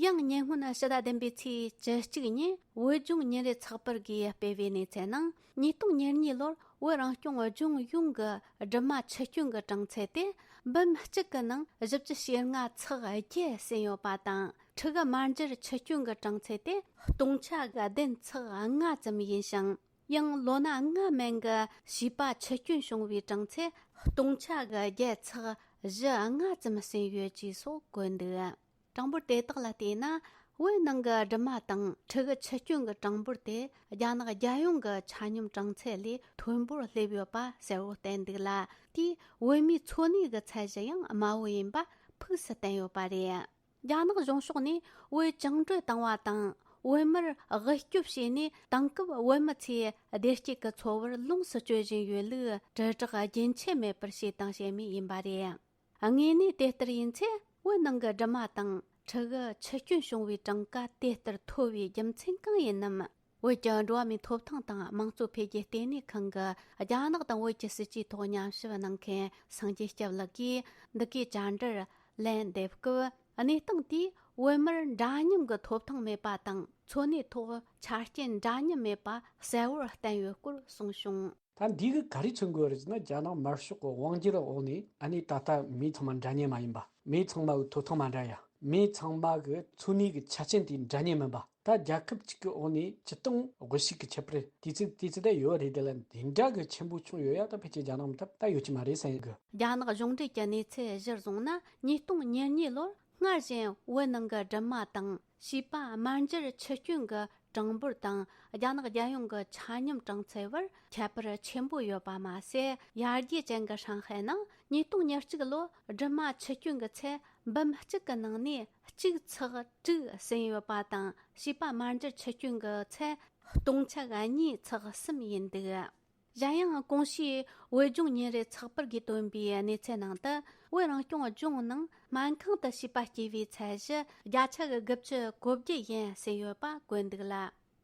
ཡང་ཉེ་སྔོན་ཕྱི་ཟླ་བདུན་པའི་ཚེས་བཅུ་གཅིག་ཉིན་བོད་ལྗོངས་ཉིན་རེའི་ཚགས་པར་གྱིས་སྤེལ་བའི་གནས་ཚུལ་ནང་། ཉིས་སྟོང་ཉེར་གཉིས་ལོར་བོད་རང་སྐྱོང་ལྗོངས་ཡོངས་ཀྱི་སྦྲུམ་མ་འཆི་སྐྱོན་གྱི་གྲངས་ཚད་དེ་འབུམ་གཅིག་གི་ནང་བཞི་བཅུ་ཞེ་ལྔ་ཚེག་བརྒྱད་ཟིན་ཡོད་པ་དང་། ཕྲུ་གུ་དམར་འབྱར་འཆི་སྐྱོན་གྱི་གྲངས་ཚད་དེ་སྟོང་ཆ་གི་བདུན་ཚེག་ལྔ་ཙམ་ཡིན་ཞིང་། ཡང་ལོ་ན་ལྔ་མན་གྱི་བྱིས་པ་འཆི་སྐྱོན་བྱུང་བའི་གྲངས་ཚད་སྟོང་ཆ་གི་བརྒྱད་ཚེག་བཞི་ལྔ་ཙམ་ཟིན་ཡོད་ཅེས་སོགས་བཀོད་འདུག། གྲངས་འབོར་དེ་དག་ལ་བལྟས་ན། བོད་ནང་གི་སྦྲུམ་མ་དང་ཕྲུ་གུ་འཆི་སྐྱོན་གྱི་གྲངས་འབོར་དེ་རྒྱ་ནག་རྒྱལ་ཡོངས་ཀྱི་ཆ་སྙོམས་གྲངས་ཚད་ལས་མཐོན་པོར་སླེབས་ཡོད་པ་གསལ་བོར་བསྟན་འདུག་ལ། དེས་བོད་མིའི་འཚོ་གནས་ཀྱི་ཚད་གཞི་ཡང་དམའ་བོ་ཡིན་པ་ཕུགས་སུ་བསྟན་ཡོད་པ་རེད། རྒྱ་ནག་གཞུང་ཕྱོགས་ནས་བོད་བཅིངས་འགྲོལ་བཏང་བ་དང་། བོད་མིར་དབུལ་སྐྱོབ་བྱས་ནས། དེང་སྐབས་བོད་མི་ཚོས་བདེ་སྐྱིད་ཀྱི་འཚོ་བར་ལོངས་སུ་སྤྱོད་བཞིན་ཡོད་ལུགས་དྲིལ་བསྒྲགས་རྒྱུན་ཆད་མེད་པར་བྱས་དང་བྱེད་མུས་ཡིན་པ་རེད། དངོས་གནས་དེ་ལྟར་ཡིན་ཚེ། བོད་ནང་གི་སྦྲུམ་མ་དང་ཕྲུ་གུ་འཆི་སྐྱོན་བྱུང་བའི་གྲངས་ཀ་དེ་ལྟར་མཐོ་བའི་རྒྱུ་མཚན་གང་ཡིན་ནམ། བོད་ཀྱི་འགྲོ་བ་མིའི་ཐོབ་ཐང་དང་དམངས་གཙོ་འཕེལ་རྒྱས་ལྟེ་གནས་ཁང་གི་རྒྱ་ནག་དང་བོད་ཀྱི་སྲིད་ཇུས་ཐོག་ཉམས་ཞིབ་གནང་མཁན་སངས་རྒྱས་སྐྱབས་ལགས་ཀྱིས་འདི་གའི་བཅར་འདྲིར་ལན་འདེབས་སྐབས། གནས་སྟངས་དེས་བོད་མིར་འདྲ་མཉམ་གྱི་ཐོབ་ཐང་མེད་པ་དང་། འཚོ་གནས་ཐོག་ཆ་རྐྱེན་འདྲ་མཉམ་མེད་པ་གསལ་བོར་བསྟན་ཡོད་སྐོར་གསུངས་བྱུང་། ད་འདི་གིས་ག་རེ་མཚོན་དགོས་རེད་ཟེར་ན། རྒྱ་ནག་དམར་ཤོག་གི་དབང་སྒྱུར་འོག་ནས་ཨ་ནི་ད་ལྟ་མི་ཚང་མ་འདྲ་མཉམ་མ་ཡིན་པ། མི་ཚང་མ་གི་ཐོབ་ཐང་མ་འདྲ་ཡ། མི་ཚང་མ་གི་འཚོ་གནས་ཀྱི་ཆ་རྐྱེན་དེ་འདྲ་མཉམ་མིན་པ། ད་རྒྱལ་ཁབ་གཅིག་གི་འོག་ནས་སྤྱི་སྟངས་དབུལ་ཕྱུག་གི་ཁྱད་པར་དེ་ཚོ་དེ་ཚོ་ད་ཡོད་རེད། དེ་ལ་འདི་འདྲ་གི་ཆེན་པོ་བྱུང་ཡོད་ཡ། ད་ཕལ་ཆེར་རྒྱ་ནག་མི་ཐབས་ད་ཡོད་ཀྱི་མ་རེད་བསམ་གི། རྒྱ་ནག་གཞུང་འབྲེལ་གྱི་གནས་ཚུལ་གཞིར་བཟུང་ན། ཉིས་སྟོང་ཉེར་གཉིས་ལོར་སྔར་བཞིན་བོད་ནང་གི་སྦྲུམ་མ་དང་བྱིས་པ་དམར་འབྱར་འཆི་སྐྱོན་གྱི་གྲངས་འབོར་དང་། རྒྱ་ནག་རྒྱལ་ཡོངས་ཀྱི་ཆ་སྙོམས་གྲངས་ཚད་བར་ཁྱད་པར་ཆེན་པོ་ཡོད་པ་མ་ཟད། ཡར་རྒྱས་ཅན་གྱི་ཧྲང་ཧའེ་ནང་ཉིས་སྟོང་ཉེར་གཅིག་ལོ་སྦྲུམ་མ་འཆི་སྐྱོན་གྱི་ཚད་འབུམ་གཅིག་གི་ནང་ནས་གཅིག་ཚེག་དྲུག་ཟིན་ཡོད་པ་དང་། བྱིས་པ་དམར་འབྱར་འཆི་སྐྱོན་གྱི་ཚད་སྟོང་ཆ་གཉིས་ཚེག་གསུམ་ཡིན་འདུག། གཞན་ཡང་གོང་ཞུས་བོད་ལྗོངས་ཉིན་རེའི་ཚགས་པར་གྱིས་བཏོན་པའི་གནས་ཚུལ་ནང་དུ། བོད་རང་སྐྱོང་ལྗོངས་ནང་སྨན་ཁང་དུ་བྱིས་པ་སྐྱེ་བའི་ཚད་གཞི་བརྒྱ་ཆ་གི་དགུ་བཅུ་གོ་བརྒྱད་ཡན་ཟིན་ཡོད་པ་བཀོད་འདུག་ལ།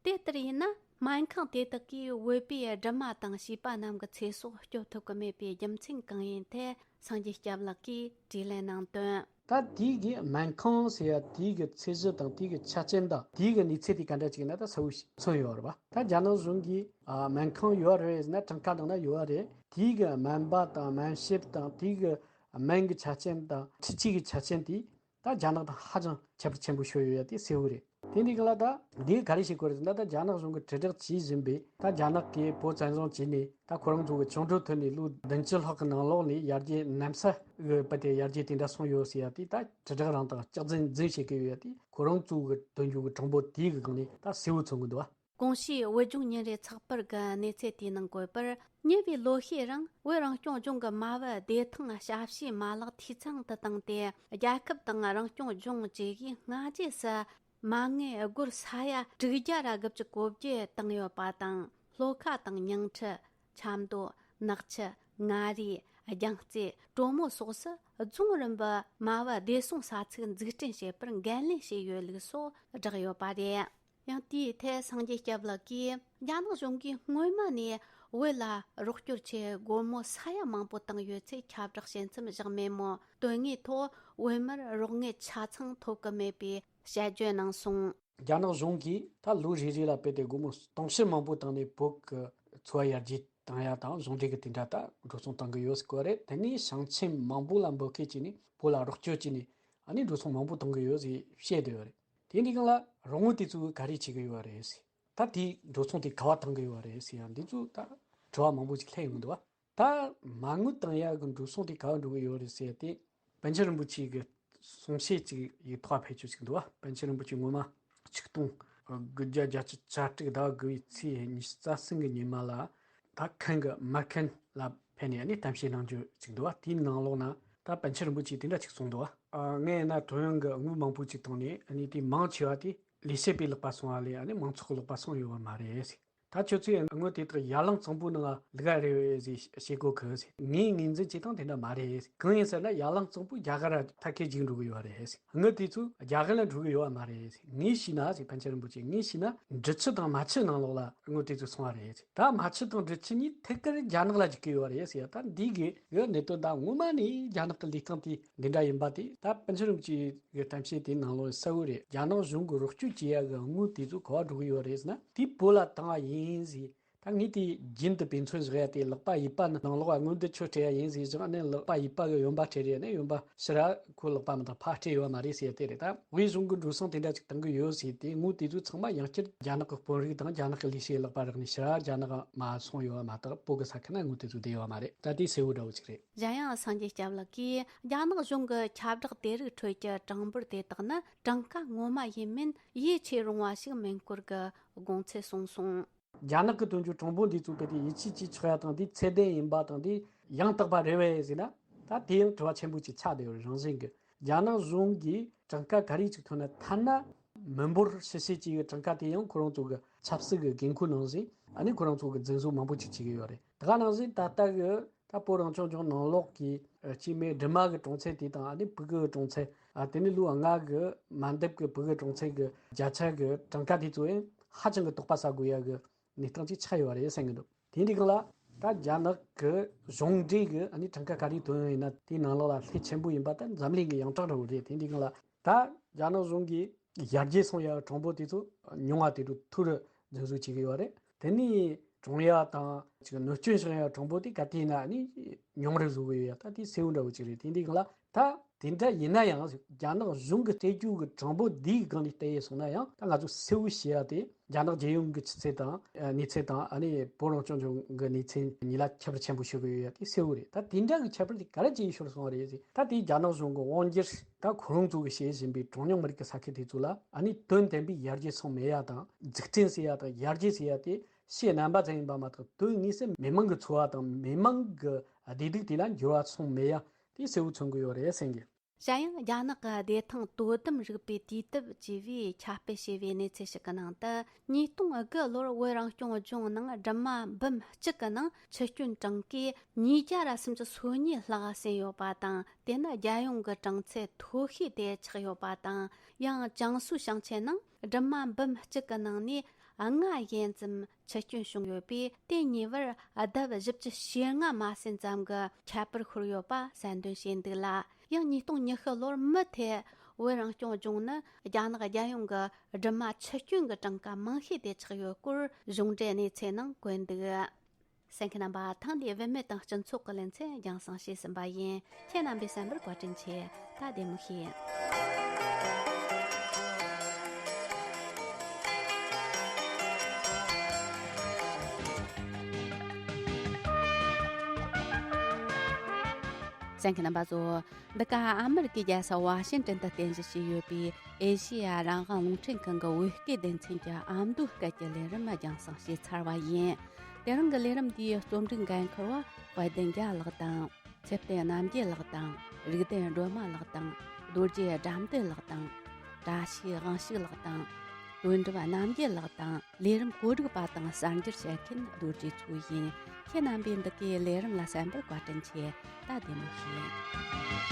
དེ་ལྟར་ཡིན་ན། སྨན་ཁང་དེ་དག་གིས་བོད་པའི་སྦྲུམ་མ་དང་བྱིས་པ་རྣམས་ཀྱི་ཚེ་སྲོག་སྐྱོབ་ཐུབ་ཀྱི་མེད་པའི་རྒྱུ་མཚན་གང་ཡིན་ཐད། སངས་རྒྱས་སྐྱབས་ལགས་ཀྱིས་དྲིས་ལན་གནང་དོན། ད་དེའི་གི་སྨན་ཁང་ཟེར་ཡ་དེའི་གི་ཚད་གཞི་དང་དེའི་གི་ཆ་རྐྱེན་དང་དེའི་གི་གནས་ཚད་དེ་ག་འདྲ་ཅིག་ཡིན་ན་ད་གསལ་བོ་ཞིག་མཚོན་ཡོད་རེད་པ། ད་རྒྱ་ནག་གཞུང་གིས་ཨ་སྨན་ཁང་ཡོད་རེད་ཟེར་ན། གྲངས་ཀ་ནང་ན་ཡོད་རེད། དེའི་གི་སྨན་པ་དང་སྨན་ཞབས་དང་དེའི་གི་སྨན་གི་ཆ་རྐྱེན་དང་འཕྲུལ་ཆས་གི་ཆ་རྐྱེན་དེ། ད་རྒྱ་ནག་དང་ཧ་ཅང་ཁྱད་པར་ཆེན་པོ་ཤོར་ཡོད་ཡ་དེ་གསལ་བོ་རེད། དེ་འདི་ག་ལ་ད་འདི་ག་རེ་བྱེད་དགོས་རེད་ཟེར་ན། ད་རྒྱ་ནག་གཞུང་གིས་དྲིལ་བསྒྲགས་བྱེད་བཞིན་པའི། ད་རྒྱ་ནག་གིས་བོད་བཙན་བཟུང་བྱས་ནས་ད་ཁོ་རང་ཚོ་གི་བཅིངས་འགྲོལ་ཐོན་ནས་ལོ་བདུན་ཅུ་ལྷག་གི་ནང་ལོགས་ནས་ཡར་རྒྱས་གནམ་ས་གི་བུད་དེ་ཡར་རྒྱས་དེ་འདྲ་སོང་ཡོད་ཟེར་ཡ་དེ། ད་དྲིལ་བསྒྲགས་རང་དང་སྐྱག་རྫུན་རྫུན་བྱེད་ཀྱི་ཡོད་ཡ་དེ། ཁོ་རང་ཚོ་གི་འདོན་རྒྱུ་གི་གྲངས་འབོར་དེའི་གི་སྒང་ནས་ད་གསལ་བོ་མཚོན་གི་འདུག་བ། གོང་ཞུས་བོད་ལྗོངས་ཉིན་རེའི་ཚགས་པར་གྱི་གནས་ཚུལ་དེའི་ནང་བཀོད་པར། ཉེ་བའི་ལོ་ཤས་རིང་བོད་རང་སྐྱོང་ལྗོངས་ཀྱི་མ་བུ་བདེ་ཐང་ཞབས་ཞུའི་མ་ལག་འཐུས་ཚང་དུ་བཏང་སྟེ། རྒྱལ་ཁབ་དང་རང་སྐྱོང་ལྗོངས་བཅས་ཀྱིས་སྔ་རྗེས་སུ་མ་དངུལ་སྒོར་ས་ཡ་དྲུག་བརྒྱ་ར་དགུ་བཅུ་གོ་བརྒྱད་བཏང་ཡོད་པ་དང་། ལྷོ་ཁ་དང་ཉིང་ཁྲི། ཆབ་མདོ། ནག་ཆུ། མངའ་རིས། རྒྱང་རྩེ། གྲོ་མོ་སོགས་སུ་རྫོང་རིམ་པའི་མ་བུ་བདེ་སྲུང་ས་ཚིགས་འཛུགས་སྐྲུན་བྱེད་པར་འགན་ལེན་བྱས་ཡོད་ལུགས་སོགས་བསྒྲགས་ཡོད་པ་རེད། ཡང་དེའི་ཐད་སངས་རྒྱས་སྐྱབས་ལགས་ཀྱིས། རྒྱ་ནག་གཞུང་གིས་སྔོན་མ་ནས་བོད་ལ་རོགས་སྐྱོར་ཆེད་སྒོར་མོ་ས་ཡ་མང་པོ་བཏང་ཡོད་ཚུལ་ཁྱབ་བསྒྲགས་བྱེད་མཚམས་བཞག་མེད་མོད། དོན་དངོས་ཐོག་བོད་མིར་རོགས་དངུལ་ཆ་ཚང་ཐོབ་ཀྱི་མེད་པའི་དཔྱད་བརྗོད་གནང་སོང་། རྒྱ་ནག་གཞུང་གིས་ད་ལོ་རེ་རེ་ལ་དཔེ་དེ་སྒོར་མོ་སྟོང་ཕྲག་མང་པོ་བཏང་ནས་བོད་ཀྱི་འཚོ་བ་ཡར་རྒྱས་བཏང་ཡ་དང་གཞུང་འབྲེལ་གྱི་དེ་འདྲ་ད་འགྲོ་སོང་བཏང་གི་ཡོད་ཟེར་གོ་རེད། དེ་ནས་ཞིང་ཆེན་མང་པོ་ལ་འབོད་སྐུལ་བྱས་ནས་བོད་ལ་རོགས་སྐྱོར་བྱས་ནས་ཨ་ནི་འགྲོ་སོང་མང་པོ་བཏང་གི་ཡོད་ཟེར་བཤད་བསྡད་ཡོད་རེད། དེ་འདི་གང་ལ་རོགས་དངུལ་དེ་ཚོ་ག་རེ་བྱེད་ཀྱི་ཡོད་རེད་ཟེར། ད་དེའི་འགྲོ་སོང་དེ་ག་བ་བཏང་གི་ཡོད་རེད་ཟེར་ཡང་འདི་ཚོ་ད་དྲི་བ་མང་པོ་ཞིག་སླེབས་ཡོང་གི་འདུག་བ། ད་མ་དངུལ་བཏང་ཡག་གི་འགྲོ་སོང་དེ་ག་བ་འགྲོ་གི་ཡོད་རེད་ཟེར་ཏེ། པཎ་ཆེན་རིན་པོ་ཆེ་གི་གསུང་བཤད་ཅིག་ཡིག་ཐོག་ཕེབས་ཆོག་ཅིག་འདུག་བ། པཎ་ཆེན་རིན་པོ་ཆེ་སྔོན་མ་ཆིག་སྟོང་དགུ་བརྒྱ་བརྒྱད་ཅུ་གྱ་དྲུག་ཟླ་དགུ་བའི་ཚེས་ཉི་ཤུ་རྩ་གསུམ་གི་ཉི་མ་ལ། ད་ཁན་གི་མ་ཁན་ལ་ཕེབས་ནས་ནི་གཏམ་བཤད་གནང་རྒྱུ་ཅིག་འདུག་བ། དེའི་ནང་ལོགས་ན་ ད་པཎ་ཆེན་རིན་པོ་ཆེས་དེ་འདྲ་ཅིག་གསུངས་འདུག་བ། ཨ། ངས་ན་ཐོ་ཡོན་གྱི་དངུལ་མང་པོ་ཅིག་བཏང་ནས་ཨ་ནི་དེ་མང་ཆེ་བ་དེ་ལས་བྱེད་པའི་ལག་པ་སོང་བ་ལས་ཨ་ནི་མང་ཚོགས་ཀྱི་ལག་པ་སོང་ཡོད་བ་མ་རེད། ད་ཁྱོད་ཚོས་དངུལ་དེ་དག་ཡར་ལངས་གཙང་པོའི་ནང་ལ་ལུག་རེ་བས་ཟེར་བཤད་གོ་གི་ཟེར། ངས་ངོས་འཛིན་བྱེད་སྟངས་དེ་འདྲ་མ་རེད་ཟེར། གང་ཡིན་ཟེར་ན་ཡར་ལངས་གཙང་པོ་རྒྱ་གར་ཐད་ཀའི་འཇིག་འགྲོ་གི་ཡོད་རེད་ཟེར། དངུལ་དེ་ཚོ་རྒྱ་གར་ལ་འགྲོ་གི་ཡོད་བ་མ་རེད་ཟེར། ངས་ཤེས་ན་ཟེར། པཎ་ཆེན་རིན་པོ་ཆེ་ངས་ཤེས་ན་འབྲི་ཆུ་དང་རྨ་ཆུ་ནང་ལོགས་ལ་དངུལ་དེ་ཚོ་སོང་བ་རེད་ཟེར། ད་རྨ་ཆུ་དང་འབྲི་ཆུ་གཉིས་ཐད་ཀར་རྒྱ་ནག་ལ་འཇིག་གི་ཡོད་རེད་ཟེར། ད་འདི་གི་གི་གནད་དོན་ད་ངོ་མ་ནས་རྒྱ་ནག་གི་ལུས་སྟེང་དེ་འདི་འདྲ་ཡིན་པ་དེ། ད་པཎ་ཆེན་རིན་པོ་ཆེ་གི་གཏམ་བཤད་དེའི་ནང་ལོགས་གསལ་བོ་རེད། རྒྱ་ནག་གཞུང་གི་རོགས་སྐྱོར་བྱེད་ཡ་གི་དངུལ་དེ་ཚོ་ག་པར་འགྲོ་གི་ཡོད་རེད་ཟེར་ན་དེ་བོད་ལ་བཏང་བ་ཡིན་ཟེར། ད་ངས་དེ་རྒྱུན་དུ་དཔེ་མཚོན་བཞག་ཡ་དེ་ལག་པ་གཡས་པ་ནི་ནང་ལོགས་ལ་དངུལ་འདི་ཁྱོད་སྤྲད་ཡ་ཡིན་ཟེར་བཞག་ནས་ལག་པ་གཡས་པ་གི་གཡོན་པ་སྤྲད་རེད་ནས་གཡོན་པ་ཕྱི་ར་ཁོའི་ལག་པ་མི་འདང་ཕར་སྤྲད་ཡོད་མ་རེད་ཟེར་ཡ་དེ་རེད། ད་དབུས་གཞུང་གི་འགྲོ་སོང་དེ་འདྲ་ཅིག་བཏང་གི་ཡོད་ཟེར་ཏེ་དངུལ་དེ་ཚོ་ཚང་མ་ཡང་བསྐྱར་རྒྱ་ནག་གི་དཔོན་རིགས་དང་རྒྱ་ནག་གི་ལས་བྱེད་ལག་པ་རག་ནས་ཕྱི་ར་རྒྱ་ནག་མ་སོང་ཡོད་བ་མ་གཏོགས་བོད་གི་ས་ཁུལ་ན་དངུལ་དེ་ཚོ་བསྡད་ཡོད་མ་རེད། ད་དེ་གསལ་བོ་འདྲ་བོ་ཅིག་རེད། གཞན་ཡང་སངས་རྒྱས་སྐྱབས་ལགས་ཀྱིས་རྒྱ་ནག་གཞུང་གི་ཁྱབ་བསྒྲགས་དེ་རིགས་ཁྲོད་ཀྱི་གྲངས་འབོར་དེ་དག་ནི་གྲངས་ཀ་ངོ་མ་ཡིན་མིན་ཡིད་ཆེས་རུང་བ་ཞིག་མིན་སྐོར་གྱི་དགོངས་ཚུལ་གསུངས་སོང་། རྒྱ་ནག་གི་དོན་གཅོད་གྲངས་འབོར་འདི་ཚོ་གི་དེ་ཡིད་ཆེས་བྱེད་ཆོག་ཡ་དང་དེ་ཚད་ལྡན་ཡིན་པ་དང་དེ་ཡང་དག་པ་རེད་བས་ཟེར་ན། ད་དེ་ཡང་དྲི་བ་ཆེན་པོ་ཅིག་ཆགས་བསྡད་ཡོད་རང་བཞིན་གྱི། རྒྱ་ནག་གཞུང་གིས་གྲངས་ཀ་ག་རེ་ཅིག་ཐོན་ན་ཐ་ན་མི་འབོར་ཕྱི་བཤད་ཅིག་གི་གྲངས་ཀ་དེ་ཡང་ཁོ་རང་ཚོ་གི་ཆབ་སྲིད་ཀྱི་འགན་ཁུར་ནང་བཞིན་ཨ་ནི་ཁོ་རང་ཚོ་གི་འཛིན་བཟུང་མང་པོ་ཅིག་བྱེད་ཀྱི་ཡོད་རེད། དེ་ག་ནང་བཞིན་ད་ལྟ་གི་ད་བོད་རང་སྐྱོང་ལྗོངས་ནང་ལོགས་ཀྱི་ཨ་སྐྱེས་མའི་སྦྲུམ་མ་གི་གྲངས་ཚད་དེ་དང་ཨ་ནི་ཕྲུ་གུ་གི་གྲངས་ཚད། ཨ་དེ་ནི་ལོ་ལྔ་གི་མ་འདེབས་ཀྱི་ཕྲུ་གུ་གྲངས་ཚད་ཀྱི་བརྒྱ་ཆ་གི་གྲངས་ཀ་དེ་ཚོ་ཡང་ཧ་ཅང་གི་དོགས་པ་ཟ་དགོས་ཡ་གི་གནས་སྟངས་ཅིག་ཆགས་ཡོད་རེད་བསམ་གི་འདུག་དེ་འདྲའི་སྒང་ལ་ད་རྒྱ་ནག་གི་གཞུང་འབྲེལ་གྱི་ཨ་ནི་གྲངས་ཀ་ག་རེ་ཐོན་ཡོད་ན་དེའི་ནང་ལོགས་ལ་ལྷད་ཆེན་པོ་ཡིན་པ་ད་འཛམ་གླིང་གི་ཡོངས་གྲགས་འདྲ་བོ་རེད། དེ་འདྲའི་སྒང་ལ་ད་རྒྱ་ནག་གཞུང་གིས་ཡར་རྒྱས་སོང་ཡ་གྲངས་འབོར་དེ་ཚོ་ཉུང་བ་དེ་ཚོ་མཐོ་རུ་འཛིན་བཟོ་བྱེད་ཀྱི་ཡོད་རེད། དེ་ནས་གྲོངས་ཡ་དང་ཅིག་གནོད་སྐྱོན་བྱུང་ཡ་གྲངས་འབོར་དེ་ག་དུས་ཡིན་ན་ཨ་ནི་ཉུང་རུ་བཟོ་གི་ཡོད་ཡ། ད་དེ་གསལ་བོ་འདྲ་བོ་ཅིག་རེད། དེ་འདྲའི་སྒང་ལ་ད་དེ་འདྲ་ཡིན་ན་ཡང་རྒྱ་ནག་གཞུང་གི་སྤྲད་རྒྱུ་གི་གྲངས་འབོར་འདིའི་སྒང་ནས་བལྟས་ཡོད་སོང་ན་ཡང་ད་ང་ཚོ་གསལ་བོ་ཤེས་ཡ་དེ་རྒྱ་ནག་རྒྱལ་ཡོངས་ཀྱི་ཆུ་ཚད་དང་ཨ་གནས་ཚད་དང་ཨ་ནི་བོད་རང་སྐྱོང་ལྗོངས་ཀྱི་གནས་ཚད་གཉིས་ལ་ཁྱད་པར་ཆེན་པོ་ཤོར་གི་ཡོད་ཡ་དེ་གསལ་བོ་རེད། ད་དེ་འདྲ་གི་ཁྱད་པར་དེ་ག་རེ་བྱས་ཤོར་སོང་བ་རེད་ཟེར། ད་དེ་རྒྱ་ནག་གཞུང་གི་དབང་སྒྱུར་ད་ཁོ་རང་ཚོ་གི་བྱེད་བཞིན་པའི་གྲངས་ཉུང་མི་རིགས་ཀྱི་ས་ཁུལ་དེ་ཚོ་ལ་ཨ་ནི་དོན་དམ་པའི་ཡར་རྒྱས་སོང་མེད་ཡ་དང་འཛུགས་སྐྲུན་ཟེར་ཡ་དང་ཡར་རྒྱས་ཟེར་ཡ་དེ་ཕྱི་རྣམ་པ་ཙམ་ཡིན་པ་མ་གཏོགས་དོན་དངོས་སུ་མི་མང་གི་འཚོ་བ་དང་མི་མང་གི་བདེ་སྡུག་དེ་ལ་འགྱུར་བ་སོང་མེད་ཡ་དེ་གསལ་བོ་མཚོན་གྱི་ཡོད་རེད་བསམ་གི། གཞན་ཡང་རྒྱ་ནག་གི་བདེ་ཐང་དོ་དམ་རིག་པའི་དུས་དེབ་ཅེས་པས་ཁྱབ་སྤེལ་བྱས་པའི་གནས་ཚུལ་ཞིག་གི་ནང་དུ་ཉིས་སྟོང་དགུ་ལོར་བོད་རང་སྐྱོང་ལྗོངས་ནང་སྦྲུམ་མ་འབུམ་གཅིག་གི་ནང་འཆི་སྐྱོན་གྲངས་ཀས་ཉིས་བརྒྱ་ར་སུམ་ཅུ་སོ་གཉིས་ལྷག་ཟིན་ཡོད་པ་དང་དེ་ནི་རྒྱལ་ཡོངས་ཀྱི་གྲངས་ཚད་མཐོ་ཤོས་དེ་ཆགས་ཡོད་པ་དང་། ཡང་ཅང་སུའུ་ཞིང་ཆེན་ནང་སྦྲུམ་མ་འབུམ་གཅིག་གི་ནང་ནས་ལྔ་ཡན་ཙམ་འཆི་སྐྱོན་བྱུང་ཡོད་པས་དེ་ཉེ་བར་ལྡབ་བཞི་བཅུ་ཞེ་ལྔ་མ་ཟིན་ཙམ་གྱི་ཁྱད་པར་ཤོར་ཡོད་པ་གསལ་འདོན་བྱས་འདུག་ལ། ཡང་ཉིས་སྟོང་ཉི་ཤུ་ལོར་མུ་མཐུད་བོད་རང་སྐྱོང་ལྗོངས་ནི་རྒྱ་ནག་རྒྱལ་ཡོངས་ཀྱི་སྦྲུམ་མ་འཆི་སྐྱོན་གྱི་གྲངས་ཀ་མང་ཤོས་དེ་ཆགས་ཡོད་སྐོར་གཞུང་འབྲེལ་གནས་ཚུལ་ནང་བཀོད་འདུག་གསན་མཁན་རྣམ་པ། ཐེངས་འདིའི་བུད་མེད་དང་སྤྱི་ཚོགས་ཀྱི་ལེ་ཚན་རྒྱང་སྲིང་བྱས་ཟིན་པ་ཡིན། ཁྱེད་རྣམ་པས་གསན་པར་བཀའ་དྲིན་ཆེ། ད་བདེ་མོ་བྱོས། གསན་མཁན་རྣམ་པ་ཚོ། འདི་ག་ཨ་མི་རི་ཀའི་རྒྱལ་ས་ཝ་ཤིང་ཏན་དུ་རྟེན་གཞི་བྱས་ཡོད་པའི་ཨེ་ཤེ་ཡ་རང་དབང་རླུང་འཕྲིན་ཁང་གི་བོད་སྐད་སྡེ་ཚན་གྱི་ཨ་མདོའི་སྐད་ཀྱི་ལས་རིམ་རྒྱང་སྲིང་བྱས་ཚར་བ་ཡིན། དེ་རིང་གི་ལས་རིམ་འདིའི་རྩོམ་སྒྲིག་འགན་འཁུར་བ་དཔལ་ལྡན་རྒྱལ་ལགས་དང་། ཚེ་བརྟན་རྣམ་རྒྱལ་ལགས་དང་། རིག་ལྡན་སྒྲོལ་མ་ལགས་དང་། རྡོ་རྗེ་དགྲ་འདུལ་ལགས་དང་། བཀྲ་ཤིས་དབང་ཕྱུག་ལགས་དང་། དོན་གྲུབ་རྣམ་རྒྱལ་ལགས་དང་། ལས་རིམ་གོ་སྒྲིག་པ་དང་གསར་འགྱུར་བཤད་མཁན་རྡོ་རྗེ་མཚོ་ཡིན། ཁྱེད་རྣམ་པས་འདི་གའི་ལས་རིམ་ལ་གསན་པར་བཀའ་དྲིན་ཆེ། ད་བདེ་མོ་བྱོས།